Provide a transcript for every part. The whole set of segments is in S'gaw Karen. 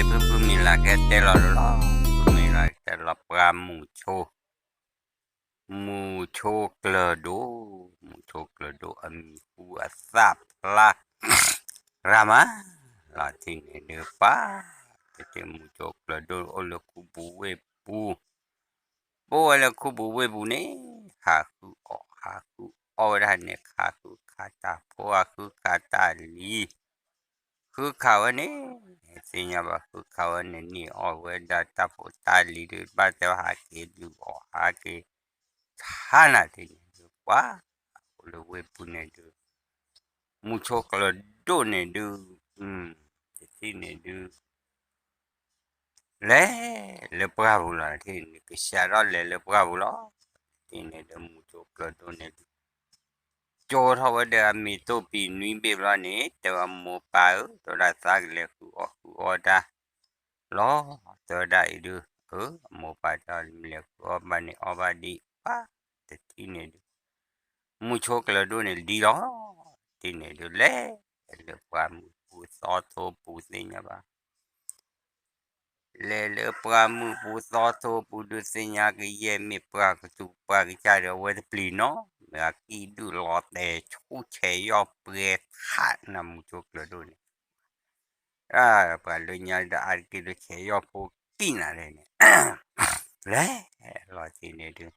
ဖုဖုမ့ၢ်လၢကတဲလီၤလီၤ, ဖုမ့ၢ်လၢကတဲလီၤပှၤမုၣ်ဆိ, မုၣ်ဆိကျၢၤဒိၣ်, မုၣ်ဆိကျၢၤဒိၣ်အမံၤဟူအသၣ်ဖျါ ရၤမး, လီၤတံၢ်န့ၣ်ဒုးပှၤ, တထံၣ်မုၣ်ဆိကျၢၤဒိၣ်အိၣ်လၢခူပူၤဝ့ၢ်ပူၤ, ပအိၣ်ဝဲလၢခူပူၤဝ့ၢ်ပူၤန့ၣ်, ဟးဃုအီၣ်ဟးဃုအီဝဲဒၣ်န့ၣ် ခးဃုခးတၢ်ဖိ ဟးဃုခးတၢ်လံၤ ဃုခးဝဲန့ၣ်, သ့ၣ်ညါဘၣ်ဃုခးဝဲန့ၣ် န့ၢ်အီၣ်ဝဲဒၣ်တၢ်ဖိတၢ်လံၤဒုး ဘၣ်တဲဝဲဟးက့ၤဒုးအီၣ်ဟးက့ၤ ဆါနၤတထံၣ်န့ၣ်ဒုးပှၤ, အိၣ်လၢဝ့ၢ်ပူၤန့ၣ်ဒုး, မုၣ်ဆိကျၢၤဒိၣ်န့ၣ်ဒုး, တထံၣ်န့ၣ်ဒုး လဲၤလၢပှၢ်ပူၤလီၤ, တထံၣ်န့ၣ်ကစးထီၣ်လဲၤလၢပှၢ်ပူၤလီၤ, တထံၣ်န့ၣ်ဒုး မုၣ်ဆိကျၢၤဒိၣ်န့ၣ်ဒုး ကၠိထီၣ်ဝဲဒီးအမ့ၤတိၢ်ပံၤနွံဘ့ၣ်ဘျီန့ၣ် တဲဝဲမိၢ်ပၢ်ဧၢ, တဲဝဲဒၣ်သးကလဲၤဃုအီၣ်ဃုအီတၢ်လီၤ, တဲဝဲဒၣ်အံၤဒုး, အမိၢ်ပၢ်တဲလဲၤဃုအီၣ်ဘၣ်န့ၣ်အီၣ်ဘၣ်ဒံးပှၤ, တထံၣ်န့ၣ်ဒုး မုၣ်ဆိကျၢၤဒိၣ်န့ၣ်ဒံလီၤ, တထံၣ်န့ၣ်ဒုး လဲၤလၢပှၢ်မုၢ်ပူၤသီထိပူၤသ့ၣ်ညါဘၣ် လဲၤလၢပှၢ်မုၢ်ပူၤသီထိပူၤဒုး သ့ၣ်ညါကယဲၢ်မ့ၢ်ပှၢ်ကစူၤပှၢ်ကစၢ်ဒီး အဝဲတပျံၤနီတမံၤ အကံၣ်ဒုၣ်လီၤတဲာ်ဆူၣ်ဆဲးယီၣ်ပှဲၤခးနၤ မုၣ်ဆိကျၢၤဒိၣ်န့ၣ်, ပှၤလၢညါဒီးအါတက့ၢ်ဒီးဆဲးယီၣ်ဖိကံၣ်နၤလဲၣ်န့ၣ်, လဲၤလီၤတံၢ်န့ၣ်ဒုး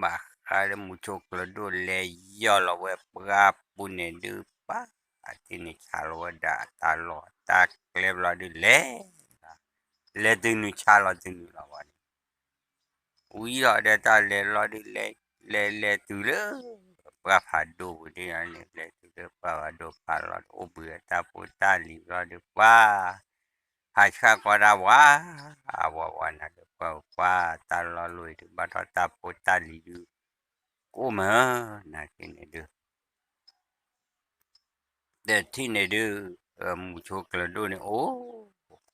ဘၣ်ဃးလၢမုၣ်ဆိကျၢၤဒိၣ်လဲၤယီၢ်လီၤဝဲပှၢ်ပူၤန့ၣ်ဒုး ပှၤတထံၣ်န့ၣ်ဆါလီၤဝဲဒၣ်အတၢ်လီၢ်တၢ်ကျဲဘျီဒုး လဲၤ လဲၤတုၤနုၤဆါလီၤတုၤနုၤလီၤဝဲန့ၣ်, ဝံၤလီၤဒီးတၢ်လဲၤလီၤဒုး လဲၤလဲၤလဲၤတုၤလၢ ပှၢ်ဖးဒိၣ်ပူၤဒ်န့ၣ် လဲၤတုၤလၢပှၢ်ဖးဒိၣ်ဖးလီၤ အိၣ်ဘှံးအတၢ်ဖိတၢ်လံၤဘျီဒုးပှၤ ဟးဆှၣ်ကွၢ်ဒၣ်ဝါ, အဝၤဝၤနၤဒုးပှၢ်ပှၢ်တၢ်လီၢ်လီၢ်အံၤဒုး ဘၣ်ထီၣ်တၢ်ဖိတၢ်လံၤဒုး ကအိၣ်မး, နာ်က့န့ၣ်ဒုး တထံၣ်န့ၣ်ဒုး မုၣ်ဆိကျၢၤဒိၣ်န့ၣ်အိၣ်,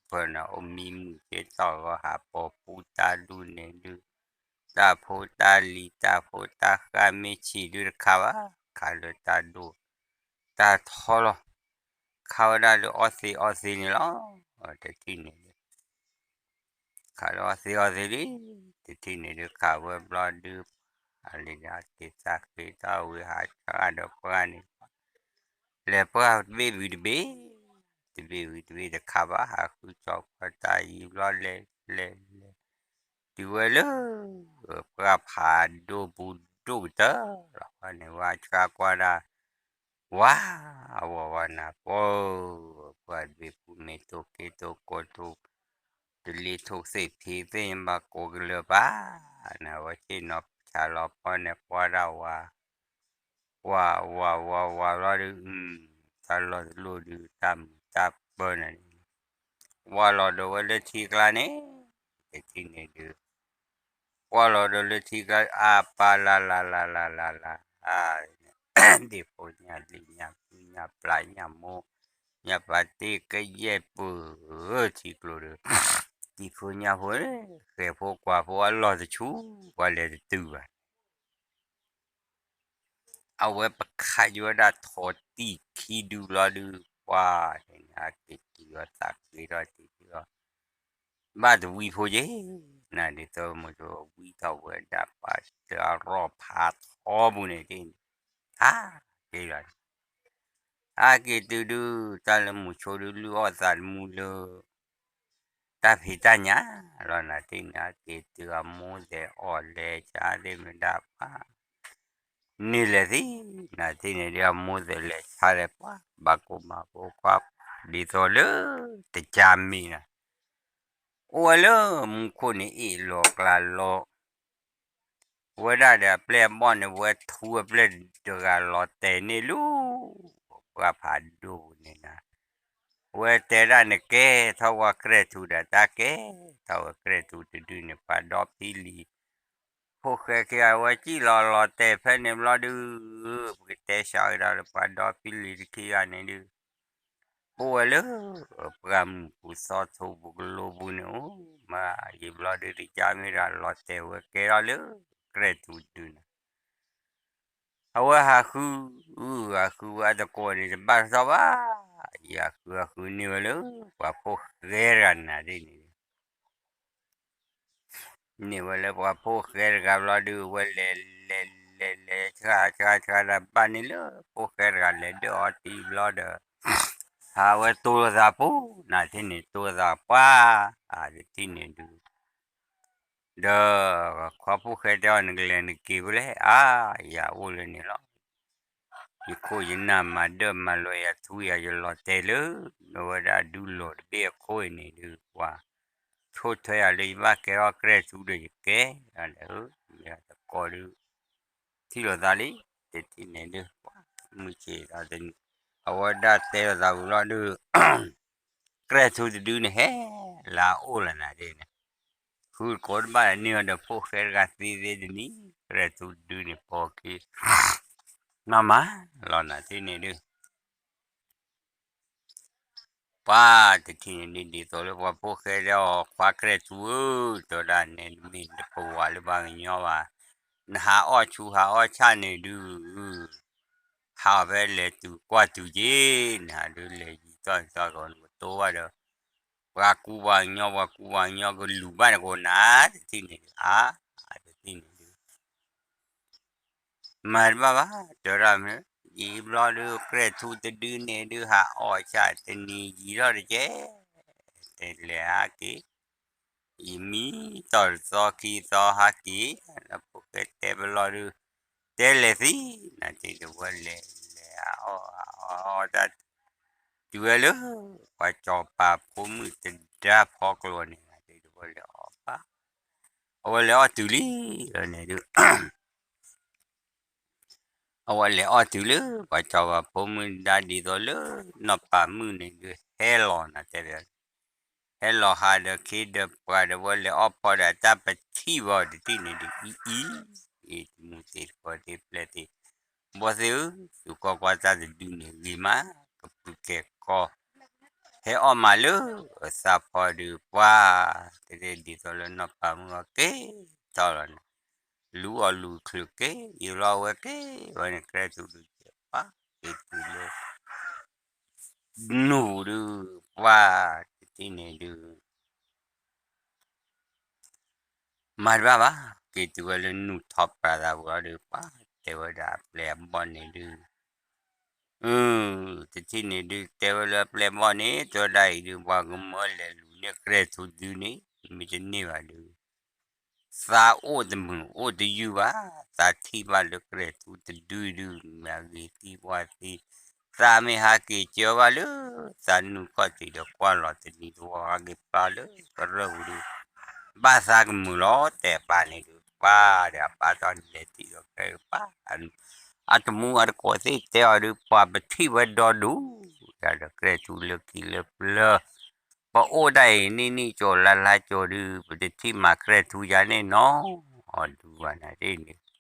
ဖၢနၤအိၣ်မံမုာ်က့ၤတီၢ်ဂီၤ ဟးပိာ်ပူတၢ်ဒူၣ်န့ၣ်ဒုး တၢ်ဖိတၢ်လံၤ တၢ်ဖိတၢ်ဃၢ်မ့ၢ်ဆံးဒုးတခါဘၣ်, ခးလၢတၢ်ဒိၣ်တၢ်ထီလီၤ, ခးဝဲဒၣ်လၢအီသံးအီသံးန့ၣ်လီၤ, တထံၣ်န့ၣ်ဒုး ခးလၢအီသံးအီသံးလံ, တထံၣ်န့ၣ်ဒုး ခးဝဲဘျီဒုး အလံၤဒၣ်က့ၤသးဃ့ထီၣ်ဝံၤ ဟးဆှၣ်ဒီးပှၢ်န့ၣ်, လဲၤပှၢ်တဘ့ၣ်ဝံၤတဘ့ၣ်, တဘ့ၣ်ဝံၤတဘ့ၣ်တခါဘၣ် ဟးဃုကၠီၤပှၢ်တၢ်ယံၤဘျီလဲၤလဲၤလဲၤ တုၤဝဲလၢ ပှၢ်ဖးဒိၣ်ပူၤဒိၣ်ကတၢၢ်လီၤန့ၣ် ဝဲဆှၣ်ကွၢ်ဒၣ် ဝါ, အဝၤဝၤနၤပှၢ်, ပှၢ်တဘ့ၣ်ပူၤမ့ၢ်တိၢ်က့တိၢ်ကိတိၢ်, တလ့ထိၣ်သ့ၣ်ဖံးသ့ၣ်ညါဘၣ်ကိးကလၢာ်ဘၣ်, နဝဲဆ့ၣ်နီၤဆါလီၤပှၢ်န့ၣ် ကွၢ်ဒၣ်ဝါ, ဝါဝါဝါဝါလီၤဒုး, တၢ်လီၢ်တလိၣ်ဒုး တၢ်မုာ်တၢ်ပၢၢ်န့ၣ် ဝါလီၤဒီးဝဲလၢထံကျါန့ၣ်, တထံၣ်န့ၣ်ဒုး ကွၢ်လီၤဒီးလၢထံကျါ အပၢ်လၢ်လၢ်လၢ်လၢ်လၢ်လၢ်, ဒ့ၣ်ဖိညၣ်လံၣ်ညၣ်ဖုညၣ်ပျၢ်ညၣ်မိၢ်, ညၣ်ပၢ်တ့ၢ်ကယဲၢ်ပၢၢ်ထံကျိဒီး, တံၤဖိညၣ်ဖိ, ဃဲၤဖိကွၢ်ဖိအလီၢ်တဆူ, ပှၤလဲၤတတုၤဘၣ် အဝဲပခးယိၤဝဲဒၣ်ထိးတံၢ်ခံဒုလီၤဒုး ပှၤန့ၣ် အက့ၤတုၤအီၤသးဃ့ထီၣ်တံၤဒုအီၤ, ဘၣ်တဝံဖိယ့ၢ်, နၤဒ်သိးမုၢ်ဆိဝံထီၣ်ဝဲဒၣ်ပှၤတရီၣ်ဖးထီပူၤန့ၣ်တ့ၢ်န့ၣ်, ဟးက့ၤလီၤ အက့ၤတုၤဒုး တၢ်လၢမုၢ်ဆိဒုးလုၢ်အီၣ်သးတမူလၢ တၢ်ဖံးတၢ်ညၣ်လီၤ နၤတ့ၢ်န့ၣ် အက့ၤတုၤအမိၢ်သဲးအီၣ်လဲၤဆါသ့ၣ်မတၤပှၤ န့ၢ်လဲၤသံ, နၤတ့ၢ်န့ၣ်ဒုး အမိၢ်သဲးလဲၤဆါလဲၤပှၤ ဘၣ်ကိၣ်မၤဖိခွါ ဒ်သိးလၢ တကၢ်မ့ၢ်နၤ အိၣ်ဝဲလၢမူခိၣ်န့ၣ်အ့ၣ်လိာ်ကျါလိာ် ဝဲဒၣ်ဒီးအပျဲၢ်အဘီၣ်န့ၣ် ဝဲထူအပျဲၢ်တဂၤလီၤတဲာ်န့ၢ်လၢ ပှၢ်ဖးဒိၣ်ပူၤန့ၣ်နၤ, ဝဲတဲဒၣ်န့ၣ်ကဲထီၣ်ဝဲကြဲၢ်ထူဒီးတၢ်ကဲထီၣ်ဝဲကြဲၢ်ထူတဒုန့ၣ် ပှၤဒီဖံလံၤ ဖိၣ်ဃဲခံဂၤဝဲစံၣ်လီၤလီၤတဲာ်ဖဲန့ၣ်ဘျီဒုး ပကတဲစှၤကဒီးလၢပှၤဒီဖံလံၤတခံဂၤန့ၣ်ဒုး အိၣ်ဝဲလၢ ပှၢ်မုၢ်ပူၤသီထိပူၤကလိပူၤန့ၣ်အိၣ်မး ယံာ်ဘျီဒုးတကၢ်မ့ၢ်ဒီးလီၤတဲာ်ဝဲကဲထီၣ်လၢ ကြဲၢ်ထူတဒုန့ၣ် အဝဲဟးဃု ဟးဃုဝဲအတကိးန့ၣ် တဘၣ်ထီၣ်ဘၣ် ယဃုအဃုန့ၢ်ဝဲလၢ ပှၤဖိၣ်ဃဲတဂၤနၤဒ်န့ၣ် န့ၢ်ဝဲလၢပှၤဖိၣ်ဃဲတဂၤဘျီဒုး ဝဲလဲၤလဲၤလဲၤလဲၤဆှါဆှါဆှါဒၣ်ဘၣ်န့ၣ်လၢ ဖိၣ်ဃဲတဂၤလဲၤဒၢၣ်အီၤတံၢ်ဘျီဒီး ဟးဝဲတိၢ်လိာ်သးပူၤ နၤတထံၣ်န့ၣ် တိၢ်လိာ်သးပှၢ် အတထံၣ်န့ၣ်ဒုး ဒီး ခွါဖိၣ်ဃဲတဲအီၤ နကလဲၤနက့ၤဖဲလဲၣ် အါ ယၤအိၣ်လၢန့ၣ်လီၤ. ယခိၣ်ယနၢ်မၤဒၢၣ်မၤလွဲယၤထူယၤ ယလီၤတဲာ်လၢ နဝဲဒၣ်ဒူလိာ်တဘ့ၣ်အခိၣ်အံၤန့ၣ်ဒုး ပှၤ ဆိၣ်ထွဲယၤလၢယဘၣ်ကဲထီၣ်ကြဲၢ်ထူဒီးယကဲ ဒ်လဲၣ်ဧၢ မ့ၢ်တကိးဒုး ထံၣ်လိာ်သးလံ တထံၣ်န့ၣ်ဒုး ပှၤ မုၢ်ဆ့ၣ်ဒီး အဝဲဒၣ်တဲလိာ်သးဝံၤလီၤဒုး ကြဲၢ်ထူတဒုန့ၣ် ဟဲလၢအအိၣ်လီၤနၤဒ်န့ၣ် ဃုတကိးတဘၣ်န့ၢ်အီၤဒီးဖိၣ်ဃဲတဂၤသ့သ့တနံၤ ကြဲၢ်ထူတဒုန့ၣ် ပိာ်ခံ မၤမၤလီၤနၤတထံၣ်န့ၣ်ဒုး ပှၤတထံၣ်န့ၣ်ဒ်သိးလၢပှၤဖိၣ်ဃဲတဲအီၤ ခွါကြဲၢ်ထူဧၢ, တဲဝဲဒၣ်န့ၣ် နမ့ၢ်တပဝးလၢပှၤကညီဘၣ်, နဟးအီၣ်ဆူၣ်ဟးအီၣ်ဆၣ်န့ၣ်ဒုး, ဟးအီၣ်ဖဲလဲၤတုၤကွၢ်တုၤက့ၤ, နဟးဒုးလဲၤယံၤသီၣ်ယံၤသီၣ်ကီး နကတိၢ်ဘၣ်ဒီး ပှၤကူပှၤကညီ ပှၤကူပှၤကညီကလူၤဘၣ်နကိးနၤ တထံၣ်န့ၣ်ဒုး အါ တထံၣ်န့ၣ်ဒုး မၤတဘၣ်ဘၣ် တဲဝဲဒၣ်မ့ၢ် ယံာ်ဘျီဒုး ကြဲၢ်ထူတဒုန့ၣ်ဒုး ဟးအီၣ်ဆၣ်တနံၤယံာ်ထီၣ်တကဲ, တဲလဲၤဟးက့ၤ, ယမံသီၣ်တသီခံသီဟးက့ၤ, လၢဖိၣ်ဃဲတဲပလီၢ်ဒုး, တဲလဲၤသံ, နၤတ့ၢ်တဝဲလဲၤလဲၤအီၣ်အီၣ်တၢ်, တုၤဝဲလၢ ပှၤစီၤပၤဖိမုၣ်တဒါဖီကျိၤန့ၣ် နၤတ့ၢ်တဝဲလဲၤအီၣ်ဘၣ်, အဝဲလဲၤအီၣ်တုၤလံ, န့ၣ်ဒုး အဝဲလဲၤအီၣ်တုၤလၢ ပှၤစီၤပၤဖိမုၣ်ဒါဒ်သိးလၢ နီၢ်ပၤမုၣ်န့ၣ်ဒုး ဟဲလီၤနၤတဲဘၣ်, ဟဲလီၤဟးဒီးခ့ဒီးပှၤဒီးဝဲလဲၤအီၣ်ဖီဒီးတၢ်ပထံၣ်ဘၣ်တထံၣ်န့ၣ်ဒုး အံၤအံၤ, တမူသ့ၣ်တကိးသ့ၣ်ပျဲၢ်သ့ၣ်, ဘီသ့ၣ်ဧၢ, သုကွၢ်ကွၢ်တၢ်တဒုန့ၣ်ဂ့ၤမး, ကပုၢ်ကဲၤကီၢ်, ဟဲအီၣ်မးလၢ သးဖီဒုးပှၤ, တဲဒ်သိးလၢနီၢ်ပၤမုၣ်အီၤက့ၤထီၣ်လီၤန့ၣ် လူၤအီၣ်လူၤချုးက့ၤ ယံာ်လီၤဝဲက့ၤ ဝဲန့ၣ်ကြဲၢ်ထူဒုးကဲပှၤ က့ၤတုၤလၢ နူၢ်ဒုး ပှၤတထံၣ်န့ၣ်ဒုး မၤတဘၣ်ဘၣ် က့ၤတုၤဝဲလၢနူၢ်ထီၣ်ပြးသးပူၤလီၤဒုး ပှၤတဲဝဲဒၣ်အပျဲၢ်အဘီၣ်န့ၣ်ဒုး တထံၣ်န့ၣ်ဒုး တဲဝဲလၢအပျဲၢ်အဘီၣ်န့ၣ် တဲဝဲဒၣ်အံၤဒုး ပှၤကမၢလဲၤလူၤန့ၢ်ကြဲၢ်ထူဒုန့ၣ် မ့ၢ်တန့ၢ်ဘၣ်ဒုး သးအိၣ်တမုာ်အိၣ်တယုၢ်ဘၣ်, သးထံၣ်ဘၣ်လၢကြဲၢ်ထူတဒုဒုး မ့ၢ်အဂ့ၤသံကွၢ်သံ, သးမ့ၢ်ဟးက့ၤကၢဘၣ်လၢ သးနုာ်ခီၣ်ထံးဒီးကွၢ်လီၤတနံၤတဝီဟးက့ၤပျီလၢကရၢၢ်ပူၤဒုး, ဘၣ်သးကမုာ်လီၤ တဲပၢ်န့ၣ်ဒုး ပၢ်ဒီးအပၢ်ထီၣ်န့ၣ်လဲၤထံၣ်ဒီး ကဲပၢ် အတမူအတကိးသ့ၣ်တဲအီၤဒုး ပှၤပထံၣ်ဝဲဒီဒူၣ်, တၢ်ဒီးကြဲၢ်ထူလၢခံလၢပျၢၤ ပအိၣ်ဒၣ်အံၤနံၣ်နံၣ်ကၠိလါလါကၠိဒုး ပတထံၣ်မၤကြဲၢ်ထူယၤန့ၣ်နီၤ, အီၤဒုးဘၣ်နၤဒ်န့ၣ်,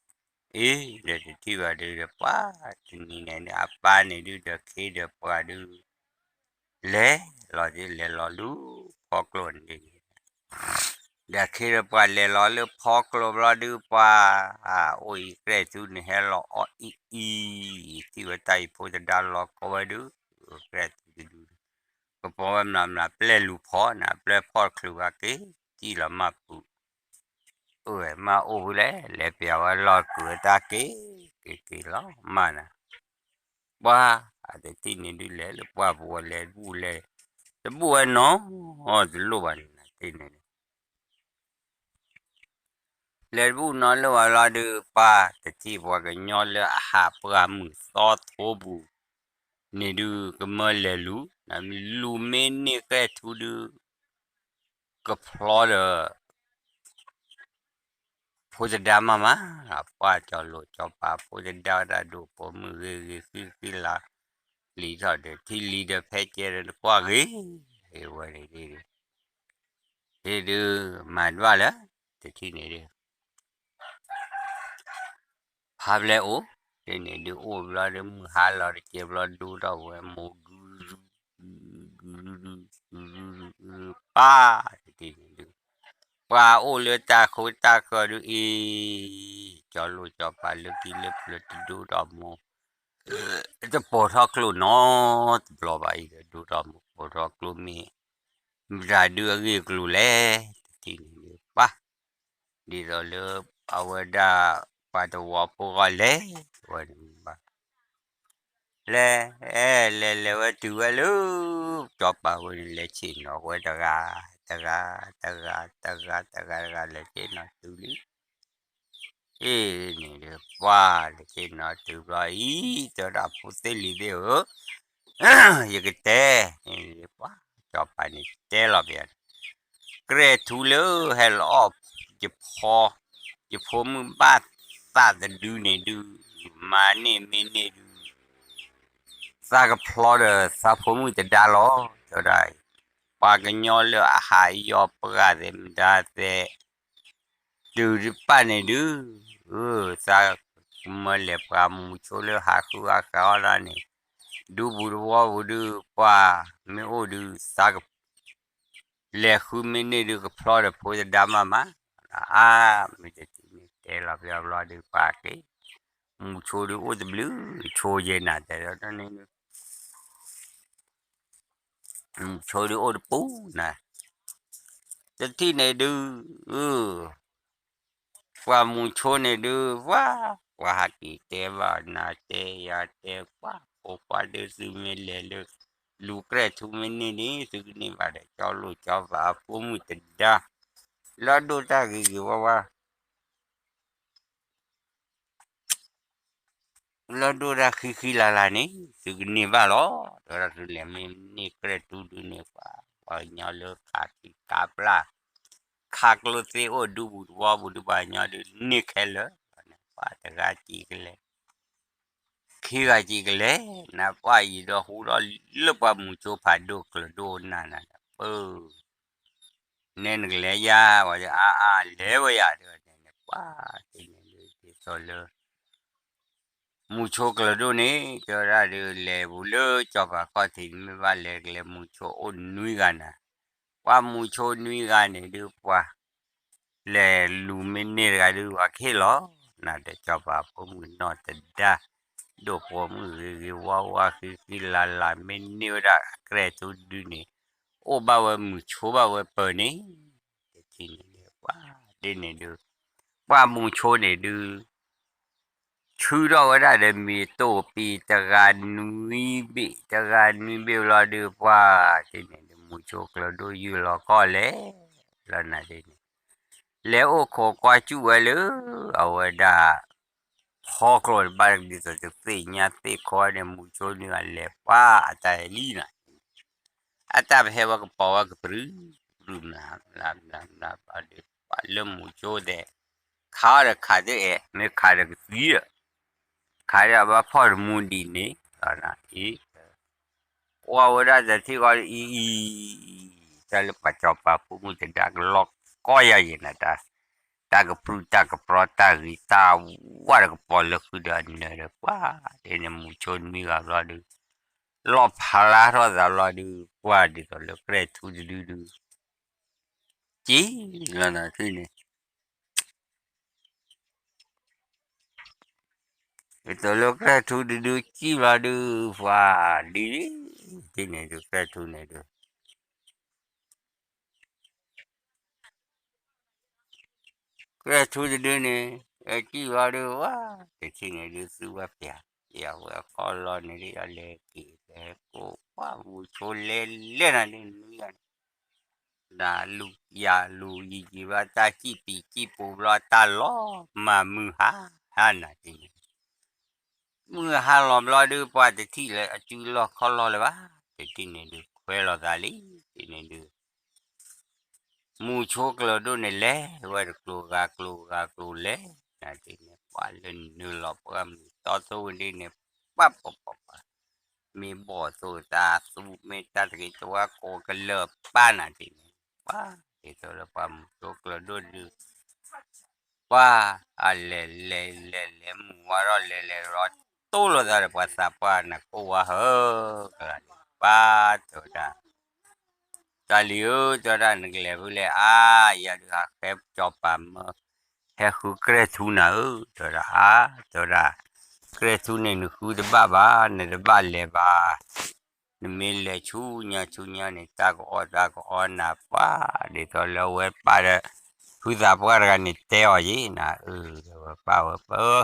အ့ ဒီးတထံၣ်ဘၣ်ဒုးဒီးပှၤတနံၤန့ၣ်ဒုး အပၢ်န့ၣ်ဒုးဒီးခ့ဒီးပှၤဒုး လဲၤလီၤဒုး လဲၤလီၤလၢဖီကျိန့ၣ်ဒ်န့ၣ် ဒီးခ့ဒီးပှၤလဲၤလီၤလၢဖီကျိဘျီဒုး ပှၤ အိၣ်အံၤကြဲၢ်ထူန့ၣ်ဟဲလီၤအီၣ်အံၤအံၤ, ထံၣ်ဝဲတၢ်အံၤဖိတဒါလီၤကိးဝဲဒုး, ကြဲၢ်ထူတဒု ကပီၤဝဲမျးမျး ပျဲၢ်လူၤဖီနၤ ပျဲၢ်ဖီၣ်ချုးဘၣ်က့ၤ စံၣ်လီၤမၢ်ပူၤ, အိၣ်ဝဲမၢ်အိၣ်ဖဲလဲၣ် လဲၤပျးဝဲလီၢ်ကုၤဝဲတၢ်က့ၤ က့ၤက့ၤလီၤမၢ်နၤ, ပှၤ အတထံၣ်န့ၣ်ဒုးလဲၤလၢပှၢ်ပူၤဝဲလဲၤတဘူၣ်လဲၤ, တဘူၣ်ဝဲနီတလိၣ်ဘၣ်န့ၣ် တထံၣ်န့ၣ် လဲၤတဘူၣ်နီတလိၣ်ဘၣ်လီၤဒုး ပှၤတထံၣ်ပှၤကညီလၢအဟးပှၢ်မုၢ်သီထိပူၤန့ၣ်ဒုး ကမၢလဲၤလူၤ, လူၤမ့ၢ်န့ၢ်ကြဲၢ်ထူဒုး ကဖျီဒီး ဖိတဒါမးမး, ပှၢ်ကၠီၤလိာ်ကၠီၤပၤ ဖိတဒါဝဲဒၣ်ဒိၣ်ပိာ်မုၣ်ဂ့ၤဂ့ၤဃံဃံလၤ လံၤထီၣ်ဒီး ထံလံၤဒီးဖဲကဲဒီးတကွၢ်ဂ့ၤ, ဝဲန့ၣ်ဒ် ဒ်ဒုး မၤတဘၣ်လၢ တထံၣ်န့ၣ်ဒုး ဖးဘျဲၣ်အိၣ်, ဒ်န့ၣ်ဒုးအိၣ်ဘျီဒုး မုၢ်ဟါလီၤတကဲဘျီဒိၣ်ထီၣ်ဝဲ မိၢ်ဒုး ဒုး ဒုး ဒုး ဒုး ပၢ် တထံၣ်န့ၣ်ဒုး ပှၤအိၣ်လၢတၢ်ခိတၢ်ဃၢၤဒုးအံၤ, ကၠီၤလိာ်ကၠီၤပၤလၢခံလၢပျၢၤတဒိၣ်ထီၣ်မိၢ် တပိာ်ထီၣ်ကျိနီတဘျီဘၣ်အံၤဒီး ဒိၣ်ထီၣ်မူပိာ်ထီၣ်ကျိမ့ၢ် မတၤဒုးအဂ့ၢ်အကျိၤလဲၣ်, တထံၣ်န့ၣ်ဒုးပှၤ ဒ်သိးလၢအဝဲဒၣ် ပှၤတဝီဖိဂီၢ်လဲၤဝဲန့ၣ်ဘၣ် လဲၤ လဲၤလဲၤဝဲတုၤဝဲလၢ စီၤပၤဝဲန့ၣ် လဲၤဆ့ၣ်နီၤဝဲတဂၤ တဂၤ တဂၤ တဂၤ တဂၤ တဂၤ လဲၤဆ့ၣ်နီၤတုၤလံ အ့ၣ်န့ၣ်ဒုး ပှၤလဲၤဆ့ၣ်နီၤတုၤဘျီအံၤ တဲဝဲဒၣ်ဖိသ့ၣ်လံၤသ့ၣ်ဧၢ, ယကတဲ, န့ၣ်ဒုးပှၤ စီၤပၤန့ၣ်တဲလီၤပယၤန့ၣ်, ကြဲၢ်ထူလၢဟဲလီၤအီၣ် ယဖိ, ယဖိမုၣ်ဘၣ်သးတဒုန့ၣ်ဒုး, မၤန့ၢ်မ့ၢ်န့ၢ်ဒုး သးကဖျီဒီးသးဖိမုၣ်တဒါလီၤ, တဲဝဲဒၣ်, ပှၤကညီလၢအဟးယီၤပှၤသဲးမတၤသဲး တုၤတပာ်န့ၣ်ဒုး, သးကမၢလဲၤပှၤမူဆိလၢဟးဃုအဃးအီၣ်ဒၣ်န့ၣ်, ဒူပူၤတဝီပူၤဒုး ပှၤမ့ၢ်အိၣ်ဒုး သးက လဲၤဃုမ့ၢ်န့ၢ်ဒုးကဖျီဒီးဖိတဒါမးမး, အါ မ့ၢ်တထံၣ်န့ၣ်တဲလီၤပယီၤဘျီဒုး ပှၤက့ၤ, မူဆိဒုးအိၣ်တဘျုးဆိယဲနၤ တဲဒီးန့ၣ် မူဆိဒုးအိၣ်တပူၤနၤ, တထံၣ်န့ၣ်ဒုး, ပှၤမူဆိန့ၣ်ဒုး ပှၤ, ပှၤဟးက့ၤတဲဘၣ်နၤတဲယၤတဲပှၤ, ဖိခွါဒုးသုမ့ၢ်လဲၤလၢ လူၤကြဲၢ်ထူမ့ၢ်န့ၢ်န့ၣ် သုကန့ၢ်ဘၣ်ဒီး ကၠီလိာ်ကၠီဘၣ်အဖိမုၣ်တဒါ, လၢဒိၣ်တၢ်ဂ့ၤဂ့ၤဝါဝါ လၢဒိၣ်တၢ်ဃံဃံလၤလၤန့ၣ် သုကန့ၢ်ဘၣ်လီၤ, တဲဝဲဒၣ်သုလဲၤမ့ၢ်န့ၢ်ကြဲၢ်ထူဒုးန့ၣ် ပှၤ, ပှၤကညီလၢခးခံခါပျၢ်, ခးကျိသ့အိၣ်ဒူပူၤတဝီပူၤဒုး ပှၤကညီဒုးန့ၢ်ခဲလၢာ်, ပှၤတဂၤစံးကလဲၤ, ခံဂၤစံးကလဲၤ, နပှၤအံၤဒီးဟူထီၣ်လၢပှၤမူဆိဖးဒိၣ်ကျၢၤဒိၣ်နၤနၤ ပၢ နဲနကလဲၤယၤ, ဝဲအါအါလဲၤဝဲယၤ တဲဝဲန့ၣ် ပှၤတန့ၣ်ဒုး ဒ်သိးလၢ မူဆိကျၢၤဒိၣ်န့ၣ် တဲဝဲဒၣ်ဒုး လဲၤပူၤလၢစီၤပၤခီၣ်ထံးန့ၣ် မ့ၢ်ဘၣ်လဲၤကလဲၤမူဆိအိၣ်နွံဂၤနၤ, ပှၤမူဆိနွံဂၤန့ၣ်ဒုး ပှၤ လဲၤလူၤမ့ၢ်န့ၢ်တဂၤဒုး ပှၤကဟ့ၣ်လီၤ, နၤဒီးစီၤပၤဖိမုၣ်နီၢ်တဒါ, ဒိၣ်ပိာ်မုၣ်ဂ့ၤဂ့ၤဝါဝါ ဃံဃံလၤလၤ မ့ၢ်န့ၢ်ဝဲဒၣ်အကြဲၢ်ထူဒုးန့ၣ် အိၣ်ဘၣ်ဝဲမူဆိဘၣ်ဝဲပၢၤန့ၣ်, တထံၣ်န့ၣ်ဒုး ပှၤဒ်န့ၣ်ဒုး ပှၤမူဆိန့ၣ်ဒုး ဆူထီၣ်ဝဲဒၣ်ဒီးမ့ၤတိၢ်ပံၤ တဂၤနွံဘ့ၣ် တဂၤနွံဘ့ၣ်ဘျီဒုး ပှၤဒ်န့ၣ်ဒုး မူဆိကျၢၤဒိၣ်ယုၢ်လီၤကီၢ်လဲၣ်, လၢနၤဒ်န့ၣ် လဲၤအိၣ်ခိးကွၢ်စူၣ်ဝဲလၢ အဝဲဒၣ် ဟီကျိၤတဘၣ် ဒ်သိးတသ့ၣ်ညါသ့ၣ်ခီန့ၣ် မူဆိန့ၣ် လဲၤပှၤအတၢ်ဟဲလံနၤ အတၢ်ပဟဲဝဲကပီၤဝဲကပြုၢ် ပြုၢ်မး မး မး မး ဘျီဒုး ပှၤလၢမူဆိသဲး ခးအီၣ်ဒီးခးတအဲၣ် မ့ၢ်ခးဒီးကသံဒီး ခးဒီးဘၣ်ဖီၣ်တမူဒံးန့ၣ် အံၤ ကွၢ်ဝဲဒၣ်တထံၣ်ဃီအံၤ တၢ်လၢပှၤစီၤပၤဖိမုၣ်တဒါကလီကီယၤယဲနၤ တၢ်ကပြုၢ်တၢ်ကပြီတၢ်ဂ့ၤတၢ်ဝါတကပီၤလၢဃုာ်ဒီးအနၢၤဒီး ပှၤဒ်န့ၣ် မူဆိနွံဂၤဘျီဒုး လီၣ်ဖျါထီၣ်သးဘျီဒုး ပှၤဒ်သိးလၢကြဲၢ်ထူတဒုဒုး က့ၤလီၤနၤထံၣ်န့ၣ် ဒ်သိးလၢကြဲၢ်ထူတဒုကံၣ်ဘျီဒုး ပှၤဒ် ထံၣ်န့ၣ်ဒုး ကြဲၢ်ထူန့ၣ်ဒုး ကြဲၢ်ထူတဒုန့ၣ် ကံၣ်ဘျီဒုး ဝဲ တထံၣ်န့ၣ်ဒုး သုဝဲပျၢ် ယဝဲခီလီၤန့ၣ်ဒုး ယလဲၤက့ၤလဲၤကိး ပှၤမူဆိလဲၤလဲၤနၤဒုး နွံဂၤန့ၣ် နလူၤယၤလူၤယံာ်ယံာ်ဘျီ တၢ်စံၣ်ပံၤစံၣ်ပူၤဘျီ တၢ်လီၤမၤမုၢ်ဟါ ဟါနၤဒ်န့ၣ် မုၢ်ဟါလီၤဘျီဒုး ပှၤတထံၣ်လၢအစုလီၢ်ခီၣ်လီၢ်လၢၤဘၣ် တထံၣ်န့ၣ်ဒုး ခွဲလီၤသးလံ ဒ်န့ၣ်ဒုး မူဆိကျၢၤဒိၣ်န့ၣ်လဲၤဝဲတကျိၤဂၤကျိၤဂၤကျိၤလဲၤ နၤဒ်န့ၣ် ပှၤလၢနုာ်လီၤပှၢ်မုၢ်သီသိဝဲဒ်န့ၣ် ပှၤပှၤပှၤပှၤ မ့ၢ်ဘီၣ်သိၣ်သးသူ မ့ၢ်တၢ်တဂ့ၤတဝါကိးကလၢာ်ပၢ်နၤဒ်န့ၣ် ပှၤ ဒ်သိးလၢပှၤမူဆိကျၢၤဒိၣ်ဒုး ပှၤ အလဲၤလဲၤလဲၤလဲၤမုၢ်ဝါထီၣ်လဲၤလဲၤလီၤ တိၢ်လိာ်သးဒီးပှၤသးပှၢ်နၤကိၢ်ဝါဟၢကလၤန့ၣ် ပှၤတဲဝဲဒၣ် တၢ်လံၤဧၢ တဲဝဲဒၣ် နကလဲၤဖဲလဲၣ် အါ ယၤဒုးဟးဃဲစီၤပၤမၢ ဟဲဃုကြဲၢ်ထူနၤဧၢ တဲဝဲဒၣ် အါ တဲဝဲဒၣ် ကြဲၢ်ထူန့ၣ် နဃုတဘၣ်ဘၣ်, နတဘၣ်လဲၤဘၣ်. နမ့ၢ်လဲၤဆူညါဆူညါန့ၣ် တၢ်ကအီၣ်တၢ်ကအီနၤပှၢ်, ဒ်သိးလၢအဝဲပၢ်ဒီး ဖုသးပှၢ်တဂၤန့ၣ်တဲအီၤယံၤနၤ, အဝဲပၢ်ဝဲပၢ်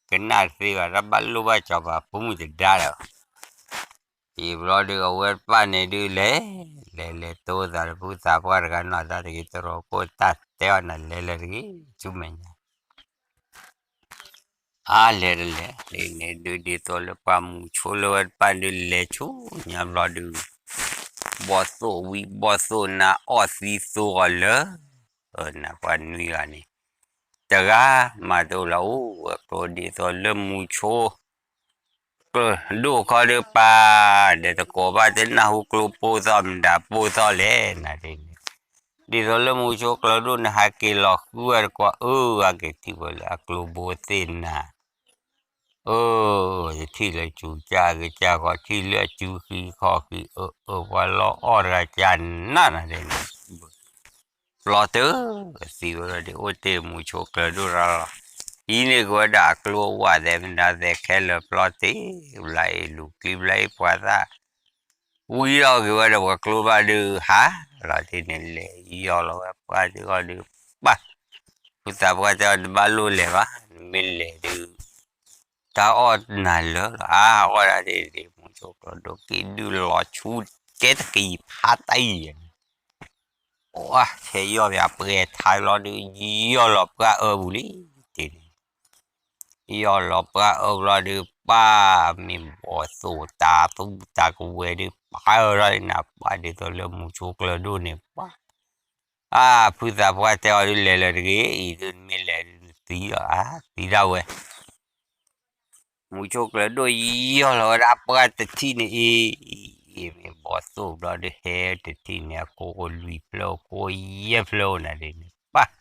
ကနၣ်တသ့ဘၣ်, တၢ်ဘၣ်လိၣ်ဘၣ်စီၤပၤဖိမုၣ်တဒါဒီး ယံၤဘျီဒီးအဝဲတပၢ်န့ၣ်ဒုးလဲၤ, လဲၤလဲၤတိသးဒီးဖုသးပှၢ်တဂၤနီၤ, တၢ်တဂ့ၤတရီကိၢ်တၢ်တဲအီၤနၤ လဲၤလဲၤတဂ့ၤ ဆူမဲာ်ညါ အါလဲၤတလဲၤန့ၣ်ဒုး ဒ်သိးလၢပှၤမူဆိလၢဝဲတပၢ်ဒုးလဲၤဆူညါဘျီဒုး ဘီၣ်သိၣ်ဝံၤဘီၣ်သိၣ်နၤအီၣ်သံသိအီၤလၢ နၤပှၤနွံဂၤန့ၣ် တဂၤမၤတအိၣ်လၢၤ အိၣ်ဝဲကျိဒ်သိးလၢမူဆိ ကျၢၤဒိၣ်ခီဒုးပၢ်, ဒီးတကိးဘၣ်တနၢ်ဟူကျိပိၢ်သီၣ်မတၤပိၢ်သီၣ်လဲၣ်နၤဒ်န့ၣ်, ဒ်သိးလၢမူဆိကျၢၤဒိၣ်န့ၣ် ဟးက့ၤလီၤဃုဝဲတကိး အၢ ဟးက့ၤထံၣ်ဝဲလၢအကျိဘိသ့ၣ်နၤ, အၢ ယထံၣ်လၢစူၤကၢ်ဂ့ၤကၢ်ဂီၤ ထံၣ်လၢအစုဃံခီၣ်ဃံ အၢ အၢ ပှၤလီၤအီၣ်တဂၤကၢ်နးနၤဒ်န့ၣ် ပျီတၢ်သံဝဲဒီး အိၣ်တ့ၢ်မူဆိကျၢၤဒိၣ်ရၤလီၤ, ဟံးန့ၢ်က့ၤဝဲဒၣ်အကျိအဝဲသဲးမနုၤသဲးခဲလၢာ် ပျီတ့ၢ်ဘျါအံၤလူၤကျံဘျါအံၤပှၤသၣ်, ဝံၤလီၤက့ၤဝဲဒီးပှၤကျိဘၣ်ဒုးဟးလီၤတ့ၢ်န့ၣ် လဲၤယီၢ်လီၤဝဲပှၢ်ဒုးအီၤဒုးပၢ်, ဖုသးပှၢ်တဲအီၤတဘၣ်လိၣ်လဲၤဘၣ်, နမ့ၢ်လဲၤဒုး တၢ်အီၣ်နၤလၢာ်လီၤ အါအီၣ်ဒၣ်ဒ်န့ၣ် မူဆိကျၢၤဒိၣ်က့ၤဒုးလီၤဆူကဲတကယံၤဖးတၢ်အံၤန့ၣ် ပှၢ်ဆဲးယီၢ်ဖဲအပှဲၤထါလီၤဒုး ယီၢ်လီၤပှၢ်အၢပူၤလံတ့ၢ်န့ၣ်, ယီၢ်လီၤပှၢ်အၢဘျီဒုး ပၢ်မ့ၢ်ဘီၣ်သိၣ်တၤသူတၤကဝဲၤဒုး ပၢ်အၢထီၣ်န့ၣ် ပှၢ်ဒ်သိးလၢမူဆိကျၢၤဒိၣ်န့ၣ် ပှၢ် အါ ဖုသးပှၢ်တဲအီၤဒုး လဲၤလၢၤတဂ့ၤ အံၤဒုးနမ့ၢ်လဲၤဒုးနသံလီၤ အါ သံဒၣ်ဝဲ မူဆိကျၢၤဒိၣ်ယီၢ်လီၤဝဲဒၣ်ပှၢ်တထံၣ်န့ၣ်အံၤ, အံၤမ့ၢ်ဘီၣ်သိၣ်ဘျီဒုးဟဲတထံၣ်န့ၣ် အကိးကိးလွံၢ်ဖျၢၣ် ကိးယဲၢ်ဖျၢၣ်အိၣ်နၤဒ်န့ၣ် ပၢ်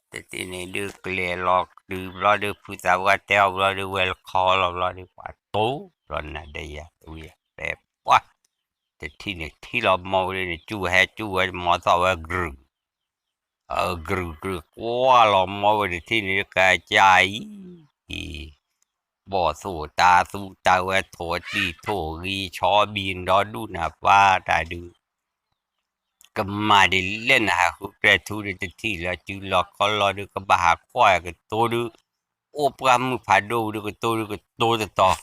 တထံၣ်န့ၣ်ဒုးကျဲၤလီၤတုၤဘျီဒုး ဖုသးပှၢ်တဲအီၤဘျီဒုး ဝဲလၢခီလီၤဘျီဒုး ပှၤတိၢ်ဘျီနၤဒီးယၤတဝံၤဖဲပှၢ် တထံၣ်န့ၣ်ထံၣ်လီၤမီဝဲဒၣ်န့ၣ် ကၠူၣ်ဝဲဟဲကၠူၣ်ဝဲမီသီၣ်ဝဲ ကရုၢ် အဂရုၢ်ကရုၢ်ကွၢ်လီၤမီဝဲတထံၣ်န့ၣ်ဒုး ကစၢ်အံၤ ဘီၣ်သိၣ်တၤသူတၤဝဲထိၣ်တံၢ်ထိၣ်ဂံၤဆီဘံၤဒီဒူၣ်နၤပၢ်တၢ်ဒုး ကမၤဒ်လဲၣ်နဟးဃုကြဲၢ်ထူဒုးတထံၣ်လၢအစုလီၢ်ခီလီၤဒုး ကဘၣ်ဟးကွၢ်ကတိၤဒုး အိၣ်ပှၢ်မုၣ်ဖးဒိၣ်ဒုးကတိၤဒုးကတိၤတတီၤ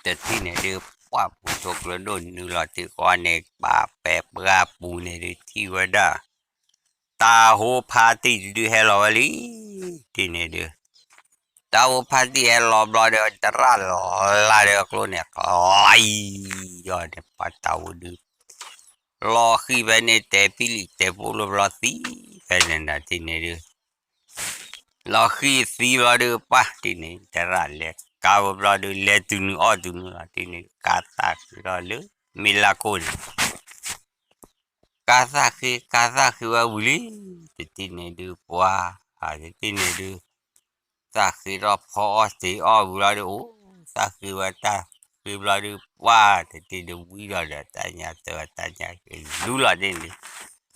တထံၣ်န့ၣ်ဒုး ပှၢ်မူဆိကျၢၤဒိၣ်နုာ်လီၤတံၢ်ဃီန့ၣ် ပာ်ပဲာ်ပှၢ်ပူၤန့ၣ်ဒုး ထံၣ်ဝဲဒၣ် တၢ်ဟိဖါတံၢ်တဒုဟဲလီၤဝဲလံ တထံၣ်န့ၣ်ဒုး တၢ်ဟိဖါတံၢ်ဟဲလီၤဘျီဒီး တရၣ်လီၤလၢ်ဒီးအကျိန့ၣ် ကျီအံၤ ယီၢ်န့ၣ် ပှၤတၢ်အိၣ်ဒုး လီၤဃံၤဖဲန့ၣ်တဲာ်ပံလံၣ်တဲာ်ဖိလိာ်ဘျီသံဖဲန့ၣ်နၤ တထံၣ်န့ၣ်ဒုး လီၤဃံၤသံဘျီဒုး ပှၢ်တထံၣ်န့ၣ် တရၣ်လဲၤကါဝဲဘျီဒုး လဲၤတုၤနုာ်အီၣ်တုၤနုာ်လီၤ တထံၣ်န့ၣ် ကါသၣ်ဃ့ထီၣ်လၢ မ့ၢ်လၢကိၣ်န့ၣ် ကါသၣ်ဃ့ ကါသၣ်ဃ့ဝဲဝံၤလံ တထံၣ်န့ၣ်ဒုး ပှၢ် တထံၣ်န့ၣ်ဒုး သၣ်ဃ့ထီၣ်ဖီအီၣ်တ့ၤအီၣ်ဝံၤလီၤဒုး အိၣ် သၣ်ဃ့ဝဲတၢ်ဃ့ဘျီဒုး ပှၢ် တထံၣ်ဒုးဝံၤဒီးဒီး တၢ်ညါတၢ်တၢ်ညါက့ၤလူလီၤတ့ၢ်န့ၣ်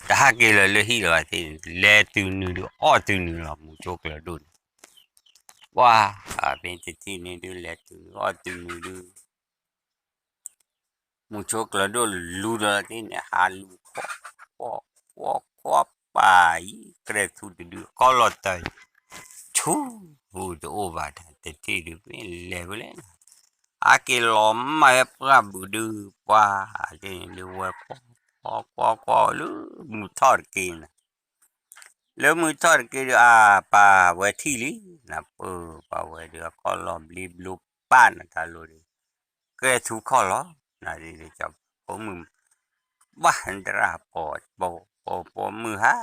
တဟးက့ၤလၢၤလၢဟံၣ်လီၤတ့ၢ်န့ၣ် လဲၤတုၤနုာ်ဒုး အီၣ်တုၤနုာ်လီၤ မူဆိကျၢၤဒိၣ်န့ၣ် ပှၢ် ဖဲတထံၣ်န့ၣ်ဒုး လဲၤတုၤနုာ်အီၣ်တုၤနုာ်ဒုး မူဆိကျၢၤဒိၣ်လူဒီးတ့ၢ်န့ၣ် ဟးလူၤ ကွီၢ်ကွီၢ်ကွီၢ်ပာ်အံၤ ကြဲၢ်ထူတဒုး ကီၢ်လီၤတၢ် ဆူ တအိၣ်ဘၣ်တၢ် တထံၣ်ဒုး မ့ၢ်လဲၤဝဲလဲၣ် ဟးက့ၤလီၤမၢ်ဝဲပှၢ်ဘုးဒုး ပှၢ် တ့ၢ်န့ၣ်ဒုး ဝဲကွီၢ်ကွီၢ်ကွီၢ်ကွီၢ်လၢ မုၢ်ထီၣ်တက့ၢ်နၤ လၢမုၢ်ထီၣ်တက့ၢ်ဒုး အပၢ်ဝဲထံၣ်လံ နၢ်ပၢၢ်ပၢ်ဝဲဒုး အခီၣ်လီၢ်ဘျ့ဘျိပၢ်နတၢ်လိၤဒုး ကြဲၢ်ထူခီၣ်လီၤ နဒုး ဖိမုၣ် ဘၣ်နတရၣ်ပိာ်ပိာ်ပိာ်မုၣ်ဟး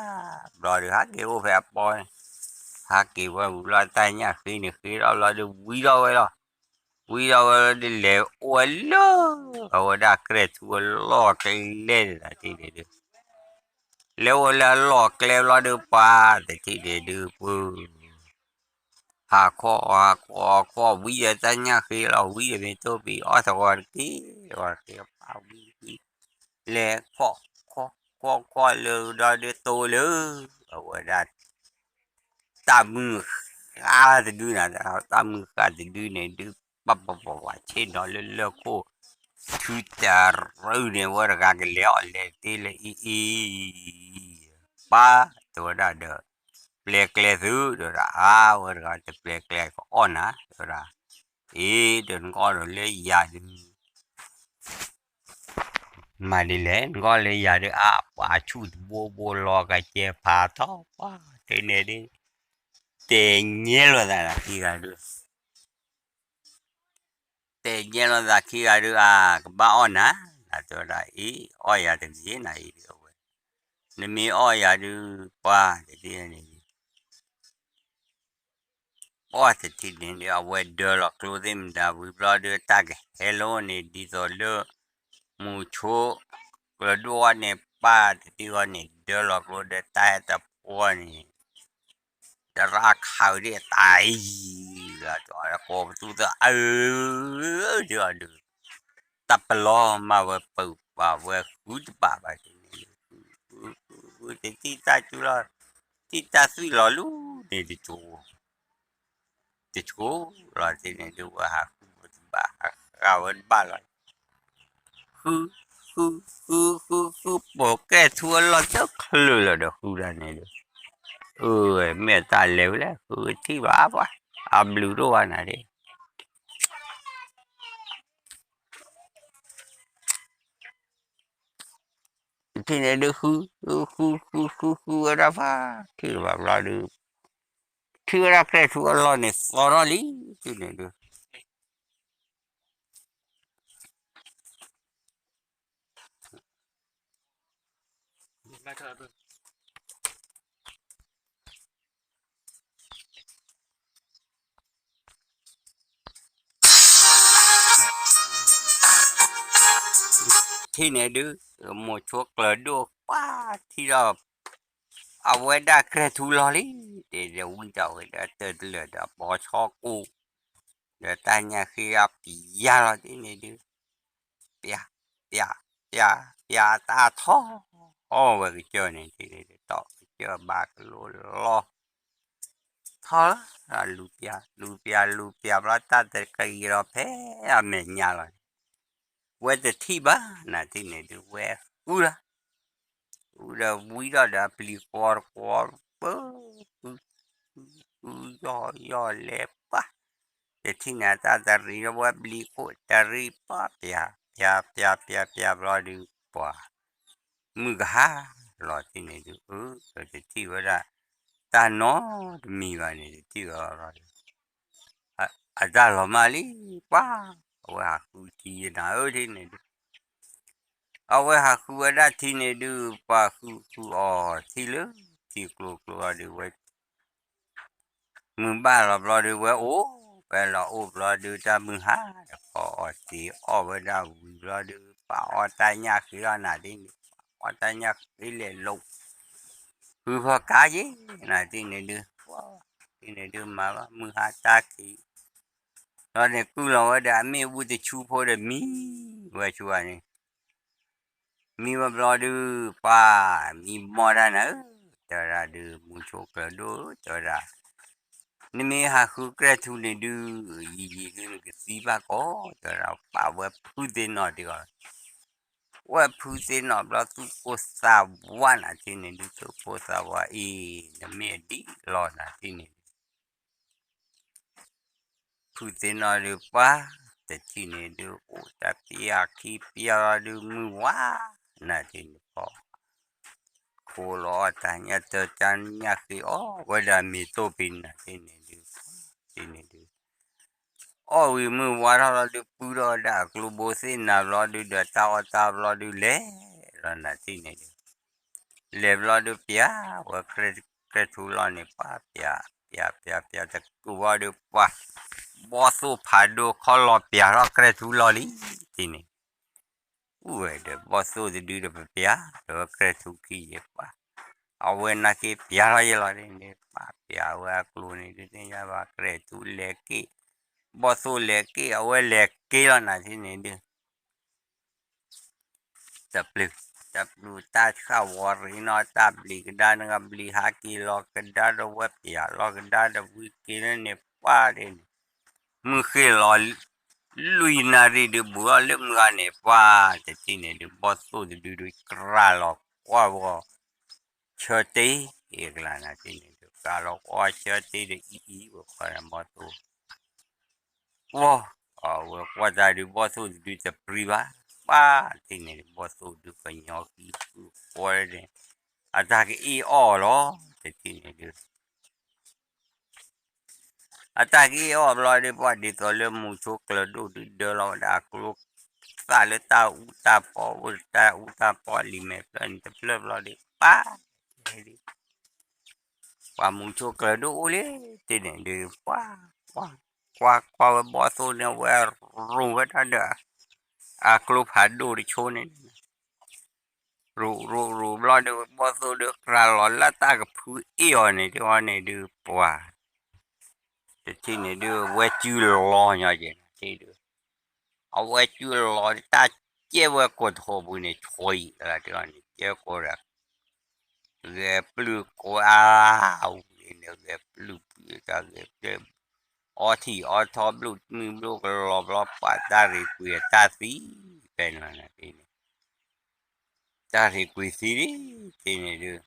ဘျီဒုး ဟးက့ၤအိၣ်ဖဲအပီန့ၣ် ဟးက့ၤဝဲဝံၤလီၤတၢ်ညၣ်ဃ့န့ၣ်ဃ့ထီၣ်ဘျီဒုး ဝံၤထီၣ်ဝဲလီၤ ဝံၤထီၣ်ဝဲလီၤဒုး လဲၤအိၣ်ဝဲလၢ အဝဲဒၣ်ကြဲၢ်ထူအလီၢ်ကျဲန့ၣ်ဒုး လဲၤအိၣ်လၢအလီၢ်ကျဲဘျီဒုး ပှၢ်တထံၣ်န့ၣ်ဒုး ပှၢ် ဟးခီဟးခီခီ ဝံၤဒီးတၢ်ညၣ်ဃ့လီၤ ဝံၤဒီးမ့ၢ်တိၢ်ပံၤအီၣ်သကိးတက့ၢ် ဝဲက့ၤပၢ်ဝံၤဝံၤ လဲၤခီခီခီခီလၢဒီးဒုးတိၢ်လၢ အဝဲဒၣ် တၢ်မုၢ် ဃၣ်တဒုနၤ, တၢ်မုၢ်ဃၣ်တဒုန့ၣ်ဒုး ပှၤပှၤပှၤပှၤဆ့ၣ်နီၤလၢလၢၢ်ခိၣ် ထုတရုန့ၣ် ဝဲတဂၤကလဲၤအီၣ်လဲၤတ့လၢအံၤအံၤ, ပၢ် တဲဝဲဒၣ်ဒီး ပျဲကျဲသု တဲဝဲဒၣ်, အါ ဝဲတဂၤတပျဲကျဲကအီၣ်နၤ တဲဝဲဒၣ်, အ့ ဒီးနကအီၣ်ဒီးလၢယၤဒုး မၤဒ်လဲၣ် နကအီၣ်လၢယၤဒုး အါ ပှၤဆူၣ်တဘိဘိလီၤကစဲဖးထီၣ် ပှၤတဲန့ၣ်ဒုး တဲညဲလိာ်သးခံဂၤဒုး တဲညဲလိာ်သးခံဂၤဒုး အါ ကဘၣ်အီၣ်နၤ နတဲဝဲဒၣ် အ့ အီၣ်ယၤတဂ့ၤနၤအံၤဒုးအဝဲ နမ့ၢ်အီၣ်ယၤဒုး ပှၤတထံၣ်န့ၣ် ပှၤတထံၣ်န့ၣ်ဒုး အဝဲဒၢလီၤကျိသ့ၣ်မတၤဝံၤဘျီဒုး တၢ်ကဟဲလီၤန့ၣ် ဒ်သိးလၢ မူဆိ ကၠီၤဒိၣ်အီၤန့ၣ် ပၢ်တထံၣ်အီၤန့ၣ် ဒၢလီၤကျိဒီးတၢ်ဟဲတဖီန့ၣ် တရၣ်ခးဝဲဒၣ်တၢ်အံၤ လီၤ ကိးပသူသၢအၢ ဒုးအီၤဒုး တၢ်ပလီၢ်မၤဝဲပၢၢ်ပာ်ဝဲဃုတဘၣ်ဘၣ်န့ၣ် တထံၣ်တၢ်စုလီၤ ထံၣ်တၢ်သွံၣ်လီၤလူၤန့ၣ် တဆိ တဆိလီၤတထံၣ်န့ၣ်ဒုး ဝဲဟးဃုဝဲတဘၣ် ဟးဃုဝဲတဘၣ်လီၤ ဃု ဃု ဃု ဃု ဃု ပိာ်ကျဲၣ်ထူအလီၢ်တချုးလီၤဒီးဃုတၢ်န့ၣ်ဒုး အၢ မ့ၢ်တၢ်လဲၤဝဲလဲၣ် ဃုထံၣ်ဘၣ်ပှၤ အဘျုးဒိၣ်ဘၣ်နၤဒၣ် တထံၣ်န့ၣ်ဒုး ဃု ဃု ဃု ဃု ဃုဝဲဒၣ်ဖး ထံၣ်ဘၣ်ဘျီဒုး ထံၣ်ဝဲဒၣ်ကျဲၣ်ထူအလီၢ်န့ၣ် သီထီၣ်လံ ထံၣ်န့ၣ်ဒုး ထံၣ်န့ၣ်ဒုး မိၤဆိကျၢၤဒိၣ်ပှၤ ထံၣ်ဒီး အဝဲဒၣ်ကျဲၣ်ထူလီၤလံ တဲဒီးဝံၣ်တၢ်ဝဲဒၣ်တၢ်တလၢာ်ဒီးဘီဆီကိၣ် ဒီးတၢ်ညၣ်ဃ့အပျါလီၤဒ်န့ၣ်ဒုး ပျါ ပျါ ပျါ ပျါတၢ်ထီၣ် အီၣ်ဝဲကစၢၢ်န့ၣ် တဲဒီးတီၢ်ကစၢၢ်ဘၣ်ကလိလီၤ ထီၣ်လၢ လူၤပျါ လူၤပျါ လူၤပျါဘျီတၢ်တကယံၤလီၤဖဲအမဲာ်ညါလီၤန့ၣ် ဝဲတထံၣ်ဘၣ်နၤထံၣ်န့ၣ်ဒုး ဝဲဃုလီၤ ဃုဒီးဝံထီၣ်ဒီးအပျံၤကွီတကွီ ပၢ ဃု ဃု ဃု ယီၢ်ယီၢ်လဲၤပှၤ တထံၣ်န့ၣ် တၢ်တရံးဒီးဝဲပျံၤခိၣ်တရံးပှၤ ပျါ ပျါ ပျါ ပျါဘျီဒုး ပှၤ မုၢ်ကဟါလီၤထံၣ်န့ၣ်ဒုး အၢ တထံၣ်ဝဲဒၣ် တၢ်နီတမံၤဘၣ်န့ၣ် တထံၣ်ဝဲလီၤဒီး အတၢ်လီၤမၢ်လံ ပှၤ အဝဲဟးဃုထံနၤဧၢထံၣ်န့ၣ်ဒုး အဝဲဟးဃုဝဲဒၣ်ထံန့ၣ်ဒုး ပှၤဃုဃုအီၤထံလၢ ထံကျိကျိအီၤဒုးဝဲ မုၢ်ဘၣ်လီၤဘျီဒုးဝဲအိၣ် ဝဲလီၤအိၣ်ဘျီဒုး တၢ်မုၢ်ဟါတခီအီၣ်တ့ၢ်အီၣ်ဝဲဒၣ်ဝံၤဘျီဒုး ပှၤအီၣ်တၢ်ညၣ်ဃ့လီၤနၤဒ်န့ၣ် ပှၤအီၣ်တၢ်ညၣ်ဃ့လဲၤလိာ် ဃုဖီကါယ့ၢ် နၤထံၣ်န့ၣ်ဒုး ထံၣ်န့ၣ်ဒုးမၤဘၣ်မုၢ်ဟါတၢ်ခံ ဒီးန့ၣ်ကုၢ်လီၤဝဲဒီးအမ့ၣ်အူတဆူဖိဒီးမံဝဲဆူန့ၣ် မံဝဲဘျီဒုး ပှၤ မံမီၢ်တၢ်နၤဧၢ တဲဝဲဒၣ်ဒုး မူဆိကျၢၤဒိၣ် တဲဝဲဒၣ် နမ့ၢ်ဟးဃုကျဲၣ်ထူန့ၣ်ဒုး ယံာ်ယံာ်ဒုးနကသံဘၣ်ကီး တဲဝဲဒၣ် ပာ်ဝဲဖုသ့ၣ်နီၣ်တဂီၢ် ဝဲဖုသ့ၣ်နီၣ်ဘျီသူၣ်ကိၢ်သးဝးနၤထံၣ်န့ၣ်ဒုး သူၣ်ကိၢ်သးဝးအံၤ နမ့ၢ်အဒံးလီၤနၤထံၣ်န့ၣ်ဒုး ဖုသ့ၣ်နီၣ်ဒုးပှၤ တထံၣ်န့ၣ်ဒုး အိၣ်တၢ်ပျၢ်ခံပျၢ်လီၤဒုး မုၢ်ဝါ နၤထံၣ်န့ၣ်ဖီ ခိးလီၤအီၣ်တၢ်ညၣ်တၢ်ညၣ်ဃ့အီၣ်ဝဲဒၣ်မ့ၤတိၢ်ပံၤနၤထံၣ်န့ၣ်ဒုး ထံၣ်န့ၣ်ဒုး အီၣ်ဝံၤမုၢ်ဝါထီၣ်လီၤဒုး ပုၢ်ထီၣ်ဝဲဒၣ်အကျိဘိသ့ၣ်နၤဘျီဒုး ဒီးတၢ်အီၣ်တၢ်ဘျီဒုး လဲၤလီၤနၤထံၣ်န့ၣ်ဒုး လဲၤဘျီဒုးပျၢ်ဝဲ ကျဲထူလီၢ်န့ၣ် ပှၤပျၢ် ပျၢ် ပျၢ် ပျၢ် တကူၣ်ဝံၤဒုးပှၤ ဘီၣ်သိၣ်ဖးဒိၣ်ခီလီၤပျၢ်ထီၣ်ကျဲထူလီၢ်လံ ထံၣ်န့ၣ် အိၣ်ဝဲဒီးဘီၣ်သိၣ်တဒုဒီးပပျၢ် ဒီးကျဲထူခံယဲၢ်ပှၤ အဝဲနာ်က့ပျၢ်ထီၣ်ယဲၢ်လီၤန့ၣ် ပှၤပျၢ်ဝဲအကျိန့ၣ်ဒုး သ့ၣ်ညါဘၣ်ကျဲထူလဲၤက့ၣ် ဘီၣ်သိၣ်လဲၤက့ၣ် အဝဲလဲၤက့ၣ်လီၤနၤထံၣ်န့ၣ်ဒုး တပျုၤ တၢ်ပျုၢ်တၢ်ဆှၣ်ဝီၤရ့နီၤ တၢ်ဘျံးကဒါနကဘျံးဟးက့ၤလီၤကဒါဒီးဝဲပျၢၤလီၤကဒါဒီးဝံၤက့ၤလၢန့ၣ်ပှၢ်ဒ်န့ၣ် မုၢ်ဃ့ၢ်လီၤ လွံၢ်နၣ်ရံၣ်ဒုးဘူးထီၣ်လၢမုၢ်ဂၤန့ၣ် ပှၢ်တထံၣ်န့ၣ်ဒုး ဘီၣ်သိၣ်တဒုဒုး ကြၤလီၤကွၢ်ဝဲ ဆၢတ့ၢ် အကျါနၤတထံၣ်န့ၣ်ဒုး ကြၤလီၤကွၢ်ဆၢတ့ၢ်ဒီးအံၤအံၤဝဲခွါဘီၣ်သိၣ် ကွၢ် အဝဲကွၢ်တၢ်ဒုး ဘီၣ်သိၣ်တဒုတပြံဘၣ် ပှၢ်တထံၣ်န့ၣ်ဒုး ဘီၣ်သိၣ်ဒုးကညီကံၢ်ဃုာ်ဃီန့ၣ် အတၢ်ကအ့ၣ်အီၣ်လီၤ တထံၣ်န့ၣ်ဒုး အတၢ်ကအ့ၣ်အီၣ်ဘျီဒုး ပှၢ်ဒ်သိးလၢမူဆိကျၢၤဒိၣ်ဒုးဒၢလီၤဝဲဒၣ်အကျိ သၣ်လၢတၢ်အူတၢ်ပီ အိၣ်တၢ်အူတၢ်ပီလံာ်မဲာ်ဖျၢၣ်န့ၣ်တဖျၢၣ်ဘျီဒုး ပှၢ် ပှၢ်မူဆိကျၢၤဒိၣ်အိၣ်လံ တထံၣ်န့ၣ်ဒုး ပှၢ် ကွၢ်ကွၢ်ဝဲဘီၣ်သိၣ်န့ၣ် ဝဲရိၤဝဲဒၣ်ဒီး အကျိဖးဒိၣ်တဆိန့ၣ် ရိၤရိၤရိၤဘျီဒုး ဘီၣ်သိၣ်ဒုး ကြၤလီၤလၢတၢ်ကဖုအ့ၣ်အီၤန့ၣ် တအီၤန့ၣ်ဒုး ပှၢ် တထံၣ်န့ၣ်ဒုး ဝဲစုလီၤညီက့ၤန့ၣ်ဒုး အဝဲစုလီၤတၢ်ကဲဝဲကိးထီၣ်ပူၤန့ၣ် ဆွံလၢတအီၤန့ၣ် ကဲကိးဒီး ဂဲၤပျုၢ်ကိးအါဝံၤန့ၣ် ဂဲၤပျုၢ်ပျုၢ်တၢ်ဂဲၤပျုၢ် အီထံၣ်အီထီဘျုးမုၢ်ဘျုးကလီၤဘျီ ပှၢ်တၢ်ရ့ၤကွံာ်အတၢ်သံ ဖဲန့ၣ်န့ၣ် တၢ်ရ့ၤကွံာ်သံလံ တထံၣ်န့ၣ်ဒုး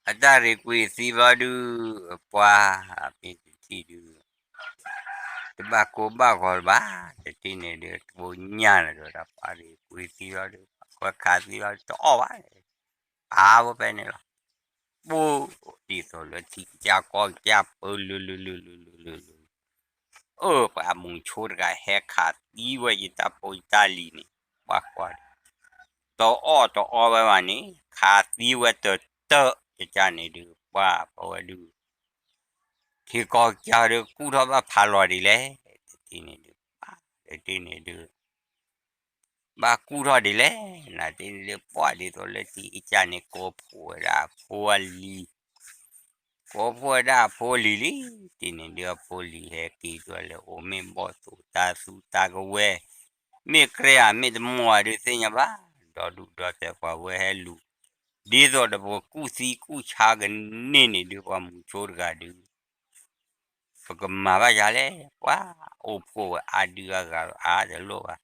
အတၢ်ရ့ၤကွံာ်သံဘျီဒုး ပှၢ် အမ့ၢ်တထံၣ်ဒုး တဘၣ်ကိၢ်ဘၣ်ဂီၤလၢၤဘၣ် တထံၣ်န့ၣ်ဒုး တဘိညၣ်လၢၤဒီး ပှၢ်ရ့ၤကွံာ်သံဘျီဒုး ပှၢ်ခးသံဘျီဒုး တအီၣ်ဘၣ် အါဝဲဖဲန့ၣ်လီၤ ပူၤ ဒ်သိးလၢထံကစၢ်ကီၢ်ကစၢ်ပၢလုလုလုလုလုလုလု အၢ ပှၤမူဆိတဂၤဟဲခးသံဝဲယတၢ်ဖိယတၢ်လံၤန့ၣ် ပှၢ်ကွၢ်ဒုး တအီၣ်တအီဝဲဘၣ်န့ၣ် ခးသံဝဲတတၢၢ် ကစၢ်န့ၣ်ဒုး ပှၢ်ပဝဲဒုး ထံကီၢ်ကစၢ်ဒုးကူၣ်ထီၣ်ဘၣ်ဖးလီၤဒ်လဲၣ် တထံၣ်န့ၣ်ဒုး ပှၢ် တထံၣ်န့ၣ်ဒုး ဘၣ်ကူၣ်ထီၣ်ဒ်လဲၣ် နၤတထံၣ်န့ၣ်ဒုး ပှၢ်ဒ်သိးလၢထံကစၢ်န့ၣ် ကိးဖှိၣ်ဝဲဒၣ်အဖိအလံၤ ကိးဖှိၣ်ဝဲဒၣ်အဖိအလံၤလံ တထံၣ်န့ၣ်ဒုး အဖိအလံၤဟဲက့ၤဒ်လဲၣ် အိၣ်မ့ၢ်ဘီၣ်သိၣ်တၢ်သူတၢ်ကဝဲၤ မ့ၢ်ကြဲဧါမ့ၢ်တမီၢ်ဧါဒုးသ့ၣ်ညါဘၣ် ဒီဒူၣ်ဒီထၢပှၤဝဲဟဲလူၤ ဒ်သိးဒီးပကကူၣ်သံကူၣ်ဆါကန့ၢ်န့ၣ်ဒုး ပှၤမူဆိတဂၤဒုး ပကမၤဘၣ်ယၤလဲၣ် ပှၤအိၣ်ဖှိၣ်ဝဲအါဒုအါဂၤလီၤ အါတလိၣ်ဘၣ်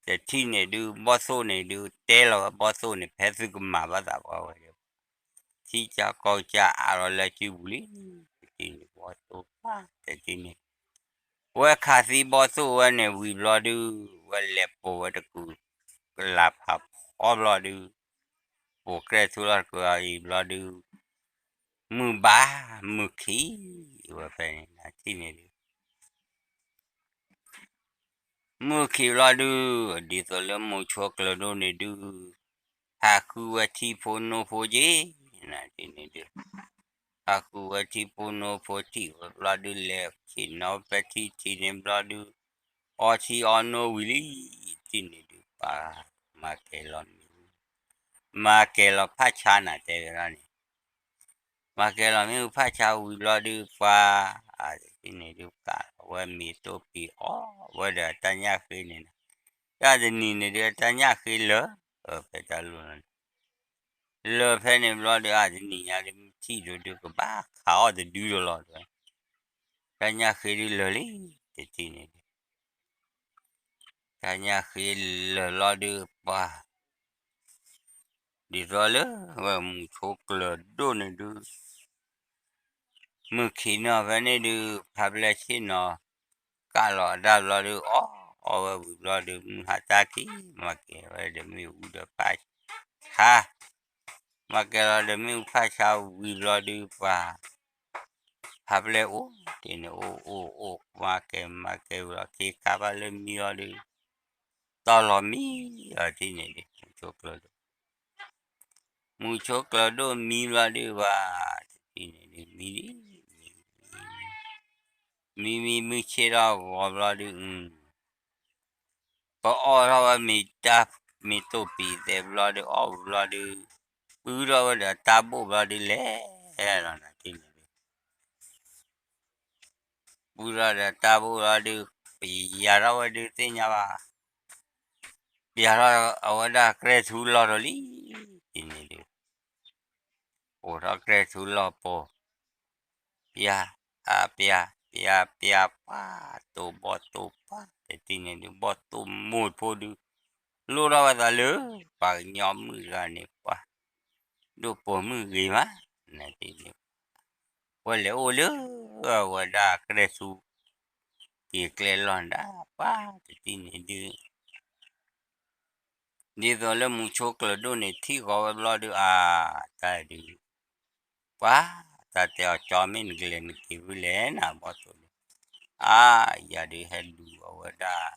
တထံၣ်န့ၣ်ဒုး ဘီၣ်သိၣ်န့ၣ်ဒုး တဲလီၤဝဲဘီၣ်သိၣ်န့ၣ် ဖဲသုကမၤဘၣ်သးပှၤဝဲ ထံကစၢ်ကီၢ်ကစၢ်အါလီၤလၢစုပူၤလံ တထံၣ်န့ၣ်ဘီၣ်သိၣ် တထံၣ်န့ၣ် ဝဲခးသံဘီၣ်သိၣ်ဝဲန့ၣ်ဝံၤဘျီဒုး ဝဲလဲၤပိာ်ဝဲတကုာ်ကလၤဖးဖီဘျီဒုး ပိာ်ကြဲၢ်ထူလီၤတကုာ်အံၤဘျီဒုး မုၢ်ဘၣ်မုၢ်ခံး ဝဲဖဲန့ၣ်နထံၣ်န့ၣ်ဒုး မုၢ်ခံးဘျီဒုး ဒ်သိးလၢမူဆိကျၢၤဒိၣ်န့ၣ်ဒုး ဟးဃုဝဲထံဖိနိဖိက့ၤ နထံၣ်န့ၣ်ဒုး ဟးဃုဝဲထံဖိနိဖိထံၣ်ဝဲဘျီဒုး လဲၤဆ့ၣ်နီၤဖဲထံထံန့ၣ်ဘျီဒုး အီထံအီနိဝံၤလံ ထံၣ်န့ၣ်ဒုးပှၤ မၤကဲၤလီၤမ့ၣ်အူ မၤကဲၤလီၤဖးဆါနၤတဲဝဲဒၣ်န့ၣ် မၤကဲၤလီၤမ့ၣ်အူဖးဆါဝံၤဘျီဒုးပှၤ အထံၣ်န့ၣ်ဒုးကးလီၤဝဲမ့ၤတိၢ်ဖံးအီၣ်ဝဲဒီးတၢ်ညၣ်ဃ့န့ၣ် တၢ်တနံၤန့ၣ်ဒုးတၢ်ညၣ်ဃ့လၢာ် ဖဲတၢ်လိၣ်လီၤန့ၣ် လၢာ်ဖဲန့ၣ်ဘျီဒုး အတနံၤညါဒုးမ့ၢ်ထံၣ်ဒုးဒုးကဘၣ်ခးအီၣ်တဒုလီၤလီၤ တၢ်ညၣ်ဃ့ဒုးလၢာ်လံ တထံၣ်န့ၣ်ဒုး တၢ်ညၣ်ဃ့လၢာ်လီၤဒုးပှၤ ဒ်သိးလၢဝဲမူဆိကျၢၤဒိၣ်န့ၣ်ဒုး မုၢ်ခံးနီၤဖဲန့ၣ်ဒုး ဖးဖျဲၣ်ဆ့ၣ်နီၤ ကးလီၤအတၢ်ဘျီဒုး အီၣ်အီဝဲဝံၤဘျီဒုး မုၢ်ဟါတၢ်ခံး မၤကဲၤဝဲဒီးမ့ၣ်အူဒီးဖးဆါ မၤကဲၤလီၤဒီးမ့ၣ်အူဖးဆါဝံၤဘျီဒုးပှၤ ဖးဖျဲၣ်အိၣ်တ့ၢ်န့ၣ် အိၣ်အိၣ်အိၣ် မၤကဲၤမၤကဲၤဝံၤလီၤ ခ့ခါဘၣ်လၢမံလီၤဒုး တီၢ်လီၤမံအီၤတ့ၢ်န့ၣ်ဒုး မူဆိကျၢၤဒိၣ် မူဆိကျၢၤဒိၣ်မံဘျီဒုးပှၤ တထံၣ်န့ၣ်ဒုးမံလံ မံမံမုၢ်ဆ့ၣ်ထီၣ်ဂီၤဘျီဒုး ပအီၣ်ထီၣ်ဝဲမ့ၤတၢ်မ့ၤတိၢ်ပံၤသဲးဘျီဒုး အီၣ်ဝံၤဘျီဒုး ပုၢ်ထီၣ်ဝဲဒီးတၢ်ဘိၣ်ဘျီဒုးလဲၤလီၤနၤတ့ၢ်န့ၣ်ဒုး ပုၢ်ထီၣ်ဒီးတၢ်ဘိၣ်ဘျီဒုး ပယၤထီၣ်ဝဲဒုးသ့ၣ်ညါဘၣ် ပျးထီၣ်အဝဲဒၣ်ကြဲၢ်ထူလီၢ်ဒီးလံ, တထံၣ်န့ၣ်ဒုး ပိာ်ထီၣ်ကြဲၢ်ထူလီၢ်ပိာ်, ပျး, အါပျး, ပျးပျးပှၤ, တိၢ်ဘီၣ်တိၢ်ပှၤ, တထံၣ်န့ၣ်ဒုး ဘီၣ်တိၢ်မိၢ်ဖိဒုး လိၣ်ထီၣ်ဝဲသးလၢ ပှၤကညီမုၣ်တဂၤန့ၣ် ပှၤ ဒိၣ်ပိာ်မုၣ်ဂ့ၤမး, နတထံၣ်န့ၣ် ဝဲလဲၤအိၣ်လၢ အဝဲဒၣ်ကြဲၢ်ထူ က့ၤကျဲလီၢ်ဒၣ်ပှၤ, တထံၣ်န့ၣ်ဒုး ဒ်သိးလၢမူဆိကျၢၤဒိၣ်န့ၣ် ထံၣ်ဃီၤဝဲဘျီဒုး အါ, တၢ်ဒုး ပှၤ, တၢ်တဲအီၤ ကၠီမ့ၢ်နကလဲၤနက့ၤဖုလဲၣ် နဘီၣ်သိၣ်ဒုး, အါ, ယၤဒုးဟဲလူၤအဝဲဒၣ်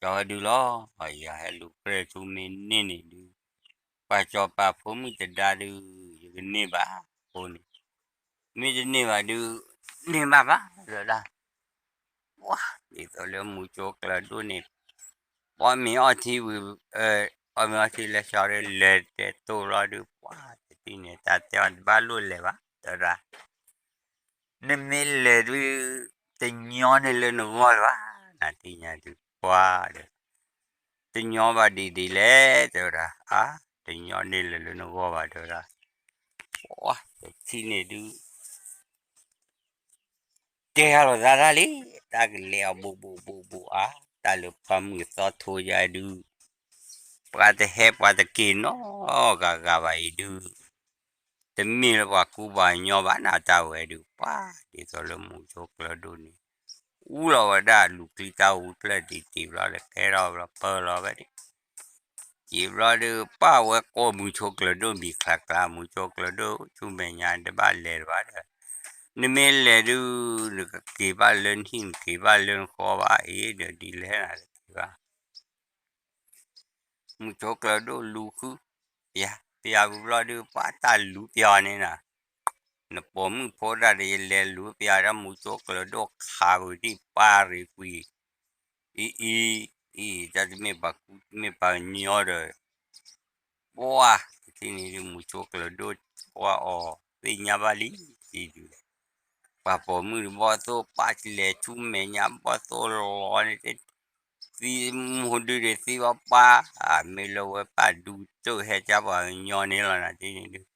ကၠီဝဲဒုးလီၤ, ယၤဟဲလူၤကြဲၢ်ထူမ့ၢ်န့ၢ်န့ၣ်ဒုး ပှၤစီၤပၤဖိမုၣ်တဒါဒုး ယကန့ၢ်ဘၣ်အဃိန့ၣ်, မ့ၢ်တန့ၢ်ဘၣ်ဒုး န့ၢ်ဘၣ်ဘၣ် တဲဝဲဒၣ်, ပှၤ, ဒ်သိးလၢမူဆိကျၢၤဒိၣ်န့ၣ် ပှၤမ့ၢ်အီထံဝံၤ, ပှၤမ့ၢ်အီထံလဲၤဆှီဒီး လဲၤတဲတိၢ်လီၤဒုး ပှၤ, တထံၣ်န့ၣ် တၢ်တဲအီၤတဘၣ်လိၣ်လဲၤဘၣ် တဲဝဲဒၣ်, နမ့ၢ်လဲၤဒုး တညီန့ၢ်လၢနဂီၢ်လၢၤဘၣ်, နတထံၣ်ညါဒုး ပှၤဒီး တညီဘၣ်ဒ်ဒ်လဲၣ် တဲဝဲဒၣ်, အါ, တညီန့ၢ်လၢၤလၢနဂီၢ်ဘၣ် တဲဝဲဒၣ်, ပှၤ, တထံၣ်န့ၣ်ဒုး တဲဟးလိာ်သးတၢ်လံ, တၢ်ကလဲၤအီၤဘူးဘူးဘူးဘူးအါ, တၢ်လၢပှၤမုၢ်သီထိယါဒုး, ပှၤတဟဲပှၤတက့ၤနီတဂၤဂၤဘၣ်အံၤဒုး, တမ့ၢ်လၢပှၤကူပှၤကညီဘၣ်နၤ တၢ်ဝဲဒုး ပှၤ, ဒ်သိးလၢမူဆိကျၢၤဒိၣ်န့ၣ် အူလီၤဝဲဒၣ်လူၤချံတၢ်ဝံဖျၢၣ်တံၢ်တံၢ်ဘျီဒီး ကဲထီၣ်ဘျီပၢၢ်လီၤဝဲဒၣ် က့ၤဘျီဒုး ပၢ်ဝဲကိးမူဆိကျၢၤဒိၣ်ဘံၣ်ချါကျါ, မူဆိကျၢၤဒိၣ်ဆူမဲာ်ညါတဘၣ်လဲၤတဘၣ်ဒီး, နမ့ၢ်လဲၤဒုး နကက့ၤဘၣ်လၢနဟံၣ် နက့ၤဘၣ်လၢနဃီဘၣ်အံၤဒီး ဒ်လဲၣ်နက့ၤဘၣ်, မူဆိကျၢၤဒိၣ်လူၤဃု, ပျး, ပျးဝံၤဘျီဒုး ပှၤတၢ်လူၤပျးအီၤန့ၣ်နၤ, နပိာ်မုၣ်ဖိဒၣ်ဒီး ယလဲၤလူၤပျးဒၣ်မူဆိကျၢၤဒိၣ်ခးဝံၤဒံးပၢ်ရံၤကွံာ်, အံၤ, အံၤ, အံၤ, တၢ်တမ့ၢ်ပှၤကူတမ့ၢ်ပှၤကညီဒီး ပှၤ, တထံၣ်န့ၣ်ဒုးမူဆိကျၢၤဒိၣ် ပှၤအီၤသ့ၣ်ညါဘၣ်လံ, ဒ်ဒုး, ပှၤပိာ်မုၣ်ဘီၣ်သိၣ်ပၢ်လဲၤဆူမဲာ်ညါဘီၣ်သိၣ်လီၤန့ၣ်, သံမူဒုဒီးသံဘီၣ်ပၢ်, မ့ၢ်လၢဝဲပၢ်ဒူတၢၢ်ဟဲကၢ်ပှၤကညီန့ၣ်လီၤ နတထံၣ်န့ၣ်ဒုး,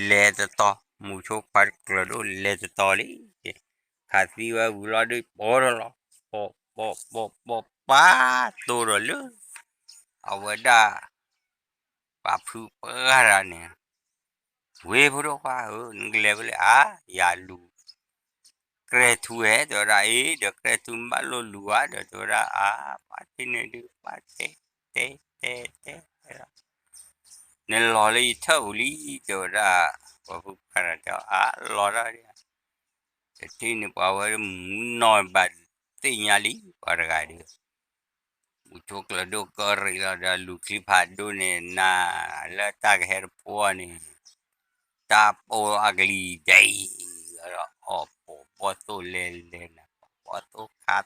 လဲၤတတီၤ, မူဆိကျၢၤဒိၣ်လဲၤတတီၤလံ, ခးသံဝဲဝံၤလီၤဒုး ပိာ်ထီၣ်လီၤ, ပိာ်, ပိာ်, ပိာ်, ပိာ်, ပၢ်တိၢ်ဒီးလၢ အဝဲဒၣ် ပှၤဖုပှၢ်တဂၤန့ၣ်, ဝ့ၢ်ဖိဒိၣ်ခွါဧၢ, နကလဲၤဖဲလဲၣ်အါ, ယလူၤ ကြဲၢ်ထူဝဲ တဲဝဲဒၣ်အံၤ, ဒီးကြဲၢ်ထူဘၣ်လိၣ်လူၤဧါဒီး တဲဝဲဒၣ်အါ, ပှၤတထံၣ်န့ၣ်ဒုး ပှၤတဲ, တဲ, တဲ, တဲ, တဲ, နလီၤလၢယထၢၣ်ပူၤလံ, တဲဝဲဒၣ်, ပှၤဖုပှၢ်တဂၤတဲအီၤ အါ, လီၤတၢ်ဒ် တထံၣ်န့ၣ်ပှၤဝဲမူနီၢ်ဘၣ်သ့ၣ်ညါလံ ပှၤတဂၤဒီး, မူဆိကျၢၤဒိၣ်ကရံးလီၤဒီးလူၤချံဖးဒိၣ်န့ၣ် နၤလၢတၢ်ကဟဲတဖိအီၤန့ၣ်, တၢ်ပိာ်အကလံၤဒဲးအံၤ, ဒီးအီၣ်ပိာ်ဘီၣ်သိၣ်လဲၤလဲၤနၤ, ဘီၣ်သိၣ်ခါ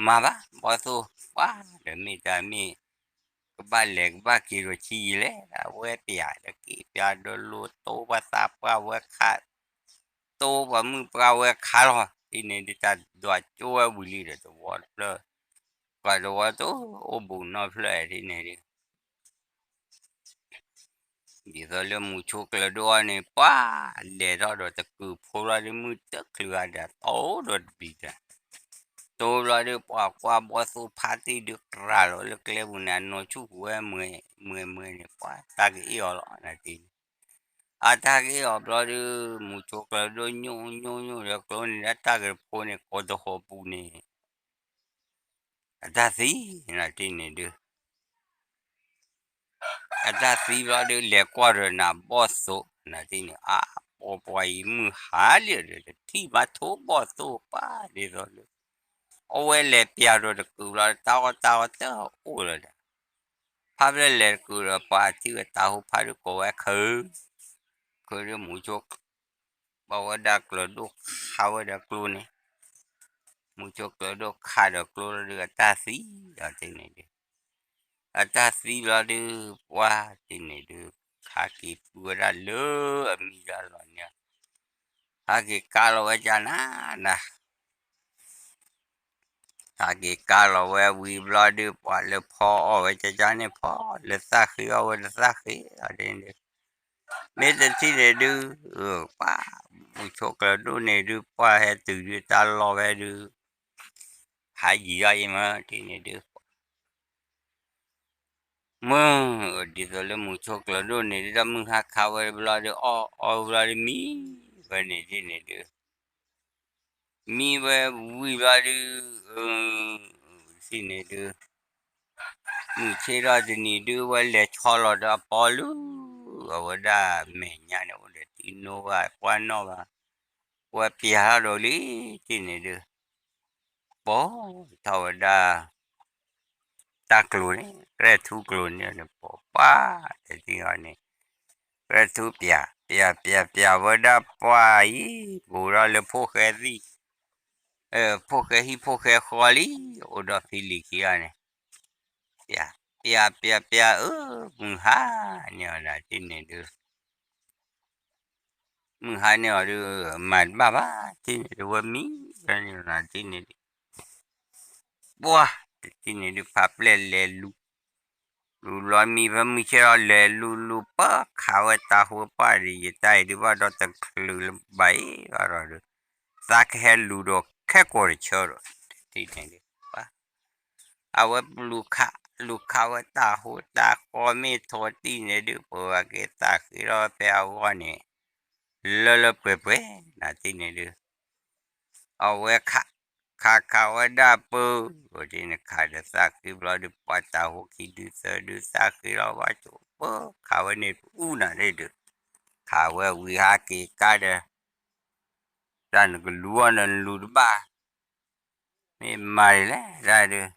မၤဘၣ် ဘီၣ်သိၣ်, ပှၤဒီးမ့ၢ်တၢ်မ့ၢ် ကဘၣ်လဲၤကဘၣ်က့ၤဒီးဆံးယံာ်လဲၣ်, အဝဲပျးဒီးက့ၤပျးဒီးလိၤတိပှၤသးပှၢ်ဝဲခး, တိပှၤမုၣ်ပှၢ်ဝဲခးလီၤ, ဒ်န့ၣ်ဒုးတၢ်ဒွးကၠိဝဲဝံၤလံဒီးတဝီတဖျၢၣ်, ပှၤတဝီတအိၣ်ဘူးနီတဖျၢၣ်ဒ်န့ၣ်ဒုး ဒ်သိးလၢမူဆိကျၢၤဒိၣ်အီၤန့ၣ် ပှၤလဲၤထီၣ်ဒီးတကုးဖိလီၤဒုး မုၢ်တချုးဂၤဒီး တိၢ်ဒီးတဘျံးဒီး, တိၢ်ဘျီဒုး ပှၤကွၢ်ဘီၣ်သိၣ်ဖါတံၢ်ဒုးကြၤလီၤလၢကျဲပူၤန့ၣ် အနီၢ်ဆူၣ်ကွံာ်ဝဲ မှဲၤမှဲၤန့ၣ် ပှၤတၢ်ကအ့ၣ်အီၤလီၤ နတထံၣ်န့ၣ်, အတၢ်ကအ့ၣ်အီၤဘျီဒုး မူဆိကျၢၤဒိၣ်ညိၣ်ညိၣ်ညိၣ်ဒီးကျိန့ၣ် လၢတၢ်ကရၢဖိန့ၣ် ကိးတဟီၣ်ပူၤန့ၣ် အတၢ်သံ, နတထံၣ်န့ၣ်ဒုး အတၢ်သံဘျီဒုး လဲၤကွၢ်ဒီးနၤဘီၣ်သိၣ်, နတထံၣ်န့ၣ် အါ, ပိာ်ပှၤအံၤမုၢ်ဟါလံဒီး တထံၣ်ဘၣ်ထိဘီၣ်သိၣ်ပၢ်ဒ်သိးလၢ အဝဲလဲၤပျးဒီးတကုးဘျီ တၢ်အီၣ်တၢ်အီတအိၣ်လၢၤဒီး, ဖါဖျၢၣ်လဲၤတကုးဒီး ပှၤထံၣ်ဝဲတၢ်ဟူဖးဒုးကိးဝဲခုး, ခုးဒုးမူဆိ ဘၣ်ဝဲဒၣ်ကျၢၤဒိၣ်ခးဝဲဒီးကျိန့ၣ်, မူဆိကျၢၤဒိၣ်ခးဒီးကျိလီၤဒုး အတၢ်သံဒီးတထံၣ်န့ၣ်ဒုး, အတၢ်သံဘျီဒုး ပှၤတထံၣ်န့ၣ်ဒုး ခးက့ၤဖုဝဲဒၣ်လၢအမံၤဒီးလီၤန့ၣ်, ဟဲက့ၤကးလီၤဝဲကနၤနၤ ဟးက့ၤကါလီၤဝဲဝံၤဘျီဒုး ပှၤလၢဖီအီၣ်ဝဲကကန့ၣ်ဖီ, လၢသၣ်ဃ့အီၣ်ဝဲလၢသၣ်ဃ့လီၤဒ်န့ၣ်ဒုး, မ့ၢ်တထံၣ်န့ၣ်ဒုး, ပှၤမုၢ်ဆိကျၢၤဒိၣ်န့ၣ်ဒုး ပှၤဟဲတုၤဒုးတၢ်လီၢ်ဝဲဒုး, ဟးယံၤအီၤအံၤမ့ၢ်ထံၣ်န့ၣ်ဒုး မုၢ်, ဒ်သိးလၢမုၢ်ဆိကျၢၤဒိၣ်န့ၣ်ဒုး ဒီးမုၢ်ဟါခးဝဲဘျီဒုး အီၣ်အီၣ်ဘျီဒုး မံဝဲန့ၣ်ဒ်န့ၣ်ဒုး, မံဝဲဝံၤဘျီဒုး, ထံၣ်န့ၣ်ဒုး, မုၢ်ဆ့ၣ်ထီၣ်တနံၤဒုး ဝဲလဲၤဆီလီၤဒီးအပီလူ, အဝဲဒၣ်မဲာ်ညါန့ၣ် အိၣ်ဒီးတံနိဘၣ် ပှၢ်နီၣ်ဘၣ်, ဝဲပျၢ်ထီၣ်ဒီးလံ, ထံၣ်န့ၣ်ဒုး, ပိာ်ထီၣ်ဝဲဒၣ် တၢ်ကျိၤန့ၣ် ကြဲၢ်ထူကျိၤန့ၣ် ပိာ်ပှၢ်တထံၣ်အီၤန့ၣ်, ကြဲၢ်ထူပျၢ် ပျၢ်ပျၢ်ပျၢ်ဝဲဒၣ်ပှၢ်အံၤ ဘူးထီၣ်လၢဖိၣ်ဃဲသံၣ်, ဖိၣ်ဃဲဟံၣ်ဖိၣ်ဃဲဃီလံ, အိၣ်ဒီးဖံလံၤခံဂၤန့ၣ်, ပျၢ်ပျၢ်ပျၢ်ပျၢ်အၢ, မုၢ်ဟါန့ၢ်အီၤဒၣ်ထံၣ်န့ၣ်ဒုး မုၢ်ဟါန့ၢ်အီၤဒုး မၤတဘၣ်ဘၣ် ထံၣ်န့ၣ်ဒုး ဝဲမံဖဲန့ၣ်လီၤ ထံၣ်န့ၣ်ဒုး, ပှၢ်တထံၣ်န့ၣ်ဒုး ဖးပျဲၢ်လဲၤလူၤ, လူၤလီၤမံဖဲမုၢ်ဆ့ၣ်ထီၣ်လဲၤလူၤလူၤ ပၢ်ခးဝဲတၢ်ဟိပှၢ်ဒီး ယတၢ်အံၤဒုးဘၣ်ဒီးတချုးလၢၤဘၣ်အံၤဘၣ်ဒီးဒုး, သးကဟဲလူၤဒီးခဲကိာ်တဆၢဒီး တထံၣ်န့ၣ်ဒုး ပှၢ် အဝဲလူၤခး, လူၤခးဝဲတၢ်ဟိတၢ်ဃီမ့ၢ်ထီၣ်တံၢ်န့ၣ်ဒုး ပှၤက့ၤသးဃ့ထီၣ်ဖဲအဂီၢ်န့ၣ်, လၢလၢပှဲၤပှဲၤ နၤတံၢ်န့ၣ်ဒုး, အဝဲခး, ခးခးဝဲဒၣ်ပၢ, အိၣ်တ့ၢ်န့ၣ်ခးဒီးသးဃ့ဘျီဒုး ပှၤတၢ်ဟိခံဒုးသၢဒုး သးဃ့ထီၣ်ဘၣ်ဆိးပၢ ခးဝဲန့ၣ်ပအူနၤန့ၣ်ဒုး, ခးဝဲဝံၤဟးက့ၤကါဒီး တၢ်နကလူၤအီၤနလူၤတဘၣ် မ့ၢ်မၤဒ်လဲၣ်ဒၣ်ဒုး,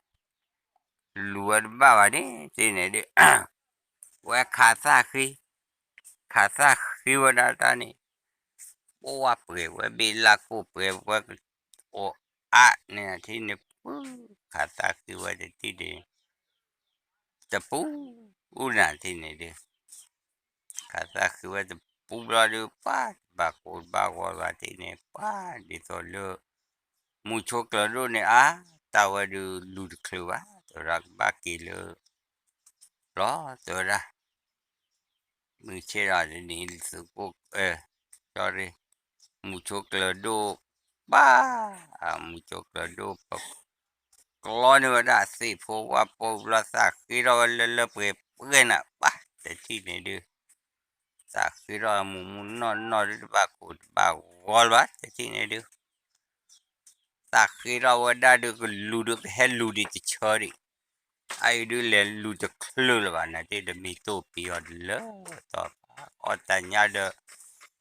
လူၤဝဲတဘၣ်ဘၣ်န့ၣ် တ့ၢ်န့ၣ်ဒုး, ဝဲခးသၣ်ဃ့, ခးသၣ်ဃ့ဝဲဒၣ်တၢ်န့ၣ်, ပဝဲပှဲၤဝဲဘ့ၣ်လၢကိၣ်ပှဲၤဝဲ, အိၣ်အါန့ၣ်ထံၣ်န့ၣ်ပူ, ခးသၣ်ဃ့ဝဲတထံၣ်န့ၣ်, တပူ, အူနၤထံၣ်န့ၣ်ဒုး ခးသၣ်ဃ့ဝဲတပူဘျီဒုး ပှၤတဘၣ်ကိၢ်တဘၣ်ဂီၤဘၣ်တ့ၢ်န့ၣ် ပှၤဒ်သိးလၢ မုၢ်ဆိကျၢၤဒိၣ်န့ၣ်အါ, တၢ်ဝဲဒုးလူၤတချုးဘၣ် တဲဝဲဒၣ်ကဘၣ်က့ၤလၢ လီၤ တဲဝဲဒၣ် မုၢ်ဆ့ၣ်ဒီးတနံၤသုးကိၣ်, မုၢ်ဆိကျၢၤဒိၣ်, ပၢ်, မုၢ်ဆိကျၢၤဒိၣ်ပ ကျီန့ၢ်ဝဲဒၣ်သ့ၣ်ဖိဝၣ်ဖိဘျီသးဃ့ထီၣ်ဝဲလၢလၢပှဲၤပှဲၤနၤ ပၢ်တထံၣ်န့ၣ်ဒုး, သးဃ့ထီၣ်မုၢ်မုၢ်နီၢ်နီၢ်ဒုးတဘၣ်ကိၢ်တဘၣ်ဂီၤလၢၤဘၣ် တထံၣ်န့ၣ်ဒုး သးဃ့ထီၣ်ဝဲဒၣ်ဒုးကလူၤဒုးကဟဲလူၤဒံးတဆၢဒံး, အအံၤဒုးလဲၤလူၤတချုးလၢၤဘၣ်နၤတ့ၢ် တမ့ၢ်တိၢ်ပံၤအီၤတလၢာ်တီၤဖး အီၣ်တၢ်ညါဒီး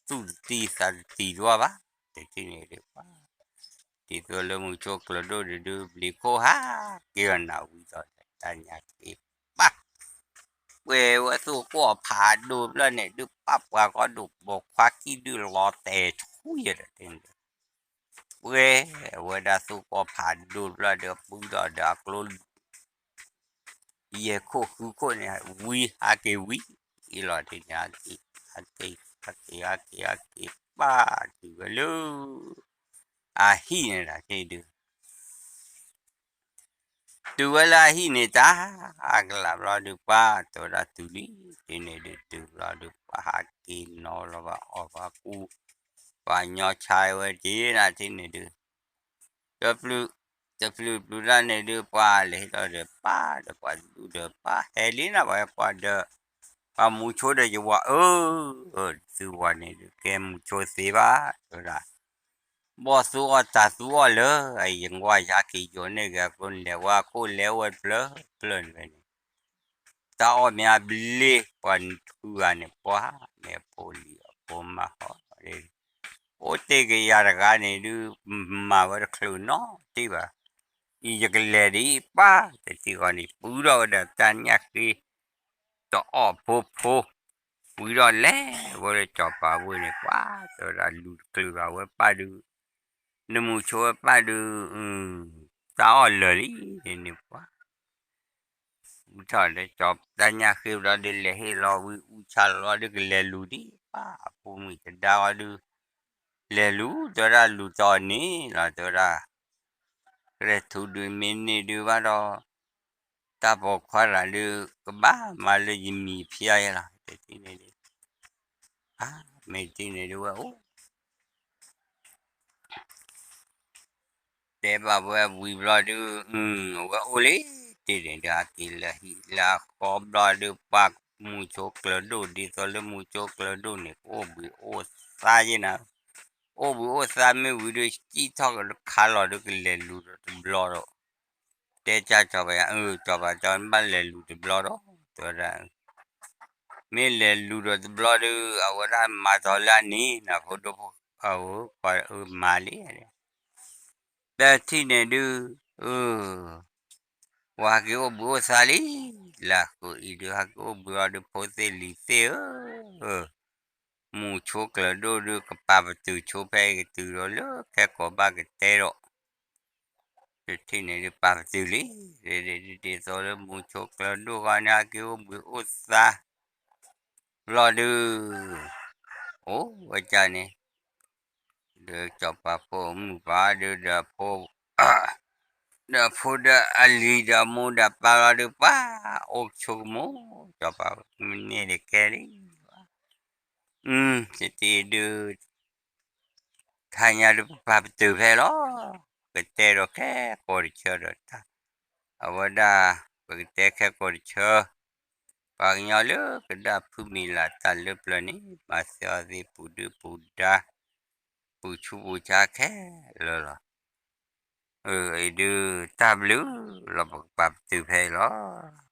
သူၣ်တတံၢ်သးတတံၢ်ဒံးဘၣ်, တထံၣ်န့ၣ်ဒုး ဒ်သိးလၢမုၢ်ဆိကျၢၤဒိၣ်ဒုး ဘျံးခိၣ်ဟးက့ၤအီၤနၤဝံၤဒီး တၢ်ညါက့ၤပၢ် ပှဲၤဝဲသူၣ်ကိၢ်ဖးဒိၣ်ဘျီန့ၣ်ဒုး ပၢ်ပှၤကီဒိၣ်ပိာ်ခွါခံဒုးလီၤတဲာ်ထူယဲဒီးတ့ၢ်န့ၣ် ပှဲၤဝဲဒၣ်သူၣ်ကိၢ်ဖးဒိၣ်ဘျီဒီး ပုၢ်ဒီးဒီးအကျိ ယဲၢ်ခိၣ်ဃုခိၣ်န့ၣ် ဝံဟးက့ၤဝံအံၤလီၤတ့ၢ်န့ၣ် ဟးက့ၤ ဟးက့ၤ ဟးက့ၤ ဟးက့ၤ ပၢ်တုၤဝဲလၢ အဟံၣ်န့ၣ်ဒီးတ့ၢ်ဒုး တုၤဝဲလၢအဟံၣ်န့ၣ်တၢ် အကလးဘျီဒုး ပၢ်တဲဝဲဒၣ် တုၤလံတ့ၢ်န့ၣ်ဒုး တုၤဘျီဒုး ပှၤဟးက့ၤနီၤလီၤဘၣ်အီၣ်ဘၣ်ကူ ပှၤညီဆါဝဲတ့ၢ်နၤတ့ၢ်န့ၣ်ဒုး တပျုၤ တပျုၤပျုၤတၢ်န့ၣ်ဒုး ပှၤလဲၤဟ့ၣ်လီၤဒီးပၢ်ဒီးပှၤတဒူၣ်ဒီး ပၢ်ဟဲလံနၤ ပှၤဟဲပှၤဒီး ပှၤမူဆိဒီးယဝၤအၢ သုဝၤန့ၣ်ဒုး ကဲမူဆိသ့ဘၣ် တဲဝဲဒၣ် ဘီၣ်သူအီၣ်တၢ်သူအီၣ်လၢ အယံၤကွၢ်ယဟးက့ၤယိာ်န့ၢ်ဂ့ၤအကျိ လဲၤဝဲအခိၣ်လဲၤဝဲတဖျၢၣ်တဖျၢၣ်န့ၣ်ဝဲန့ၣ် တၢ်အီၣ်မ့ၢ်အဘျ့ ပှၤနထုဂၤန့ၣ် ပှၤမ့ၢ်အဖိလံၤအဖိမါဟီၣ် အိၣ်တ့ၢ်က့ၤယၤတဂၤန့ၣ်ဒုး မၤဝဲတချုးနီတ့ၢ်ဘၣ် အံၤယကလဲၤဒံးပၢ် တထံၣ်ဃီန့ၣ် ပူထီၣ်ဝဲဒီးတၢ်ညၣ်ဃ့ တအီၣ်ဖိဖိ ဝံၤဒီးလဲၤဝဲလၢစီၤပၤဝ့ၢ်န့ၣ် ပှၤတဲဝဲဒၣ် လူၤတချုးဘၣ်ဝဲပၢ်ဒုး နမူဆိဝဲပၢ်ဒုး တၢ်အီၣ်လၢာ်လံန့ၣ်ပှၤ ဝံၤထီၣ်လၢစီၤတၢ်ညၣ်ဃ့ဘျီဒုး လဲၤဟ့ၣ်လီၤဝံၤအူဆါလီၤဒုး ကလဲၤလူၤဒံးပၢ် အဖိမုၣ်တဒါအီၤဒုး လဲၤလူၤ တဲဝဲဒၣ် လူၤတီၤန့ၣ်လီၤ တဲဝဲဒၣ် ကရဲၣ်ထူဒုးမ့ၢ်န့ၢ်ဒုးဘၣ်ဒီး တၢ်ပိာ်ခွါတဂၤဒုး ကဘၣ်မၤလၢယမံၤဖျါယဲလီၤ တထံၣ်န့ၣ်ဒုး, မ့ၢ်တထံၣ်န့ၣ်ဒုးဝဲအိၣ် တဲဘၣ်ဝဲဝံၤဘျီဒုး, အဝဲအိၣ်လံ, တထံၣ်န့ၣ်ဒုးဟဲက့ၤလၢဟံၣ်လၢအဃီဘျီဒုး ပှၤမူဆိကျၢၤဒိၣ် ဒ်သိးလၢမူဆိကျၢၤဒိၣ်န့ၣ် ကအိၣ်ဘှံးအိၣ်သါယဲနၤ, အိၣ်ဘှံးအိၣ်သါမ့ၢ်ဝံၤဒုး စံၣ်ထီၣ်ကခါလီၤဒုး ကလဲၤလူၤဒီးတဘျီဒီး, တဲကၢ်စီၤပၤယၤ, စီၤပၤကၢ်ဘၣ်လဲၤလူၤတဘျီဒီး တဲဝဲဒၣ် မ့ၢ်လဲၤလူၤဒီးတဘျီဒုး အဝဲဒၣ်မၤထီၣ်လၢအန့ၣ် နဖိဒိၣ်ဖိ အဝဲမၤလံ, တထံၣ်န့ၣ်ဒုး, ပှၤဟဲက့ၤအိၣ်ဘှံးအိၣ်သါလံ, လၢအဃိအံၤဒုး ဟဲက့ၤအိၣ်ဘှံးအီၤဒုး ဖိသ့ၣ်လံၤသ့ၣ်ဧၢ, မူဆိကျၢၤဒိၣ်ဒုး ကပာ်ပတုာ်ဆိဖဲအံၤကတုၤဒီးလၢခဲကိာ်ဘၣ်ကတဲဒီး တထံၣ်န့ၣ်ဒုးပာ်ပတုာ်လံ, ဒ်သိးလၢမူဆိကျၢၤဒိၣ်ဂီၢ်န့ၣ် ဟဲက့ၤအိၣ်ဘှံးအိၣ်သါ ဘျီဒုး, အိၣ်ဝဲဒၣ်န့ၣ်, ဒီးစီၤပၤဖိမုၣ်ပှၢ်ဒုးဒီး ဒီးဖိဒီးအလံၤဒီးမိၢ်ဒီးပၢ်လီၤဒုး ပှၤအိၣ်ဆိကမိၣ်, စီၤပၤမ့ၢ်န့ၢ်ဒုးကဲလံ, တထံၣ်ဒုး ခါညါဒုးပပာ်ပတုာ်ဖဲလီၤ, ပကတဲဒီးခဲကိာ်တဆၢဒီးတၢ်, အဝဲဒၣ် ပကတဲခဲကိာ်တဆၢ, ပှၤကညီလၢကဒၣ်ဖုမံၤလၢ်တၢ်လၢပျၢၤန့ၣ် မၤစၢၤအီၤသ့ၣ်ပူၤဒုပူၤဒါ, ပူၤဆူပူၤဆါခဲလၢာ်လီၤ, အံၤဒုးတၢ်ဘျုးလီၤ ပကပာ်ပတုာ်ဖဲအံၤလီၤ.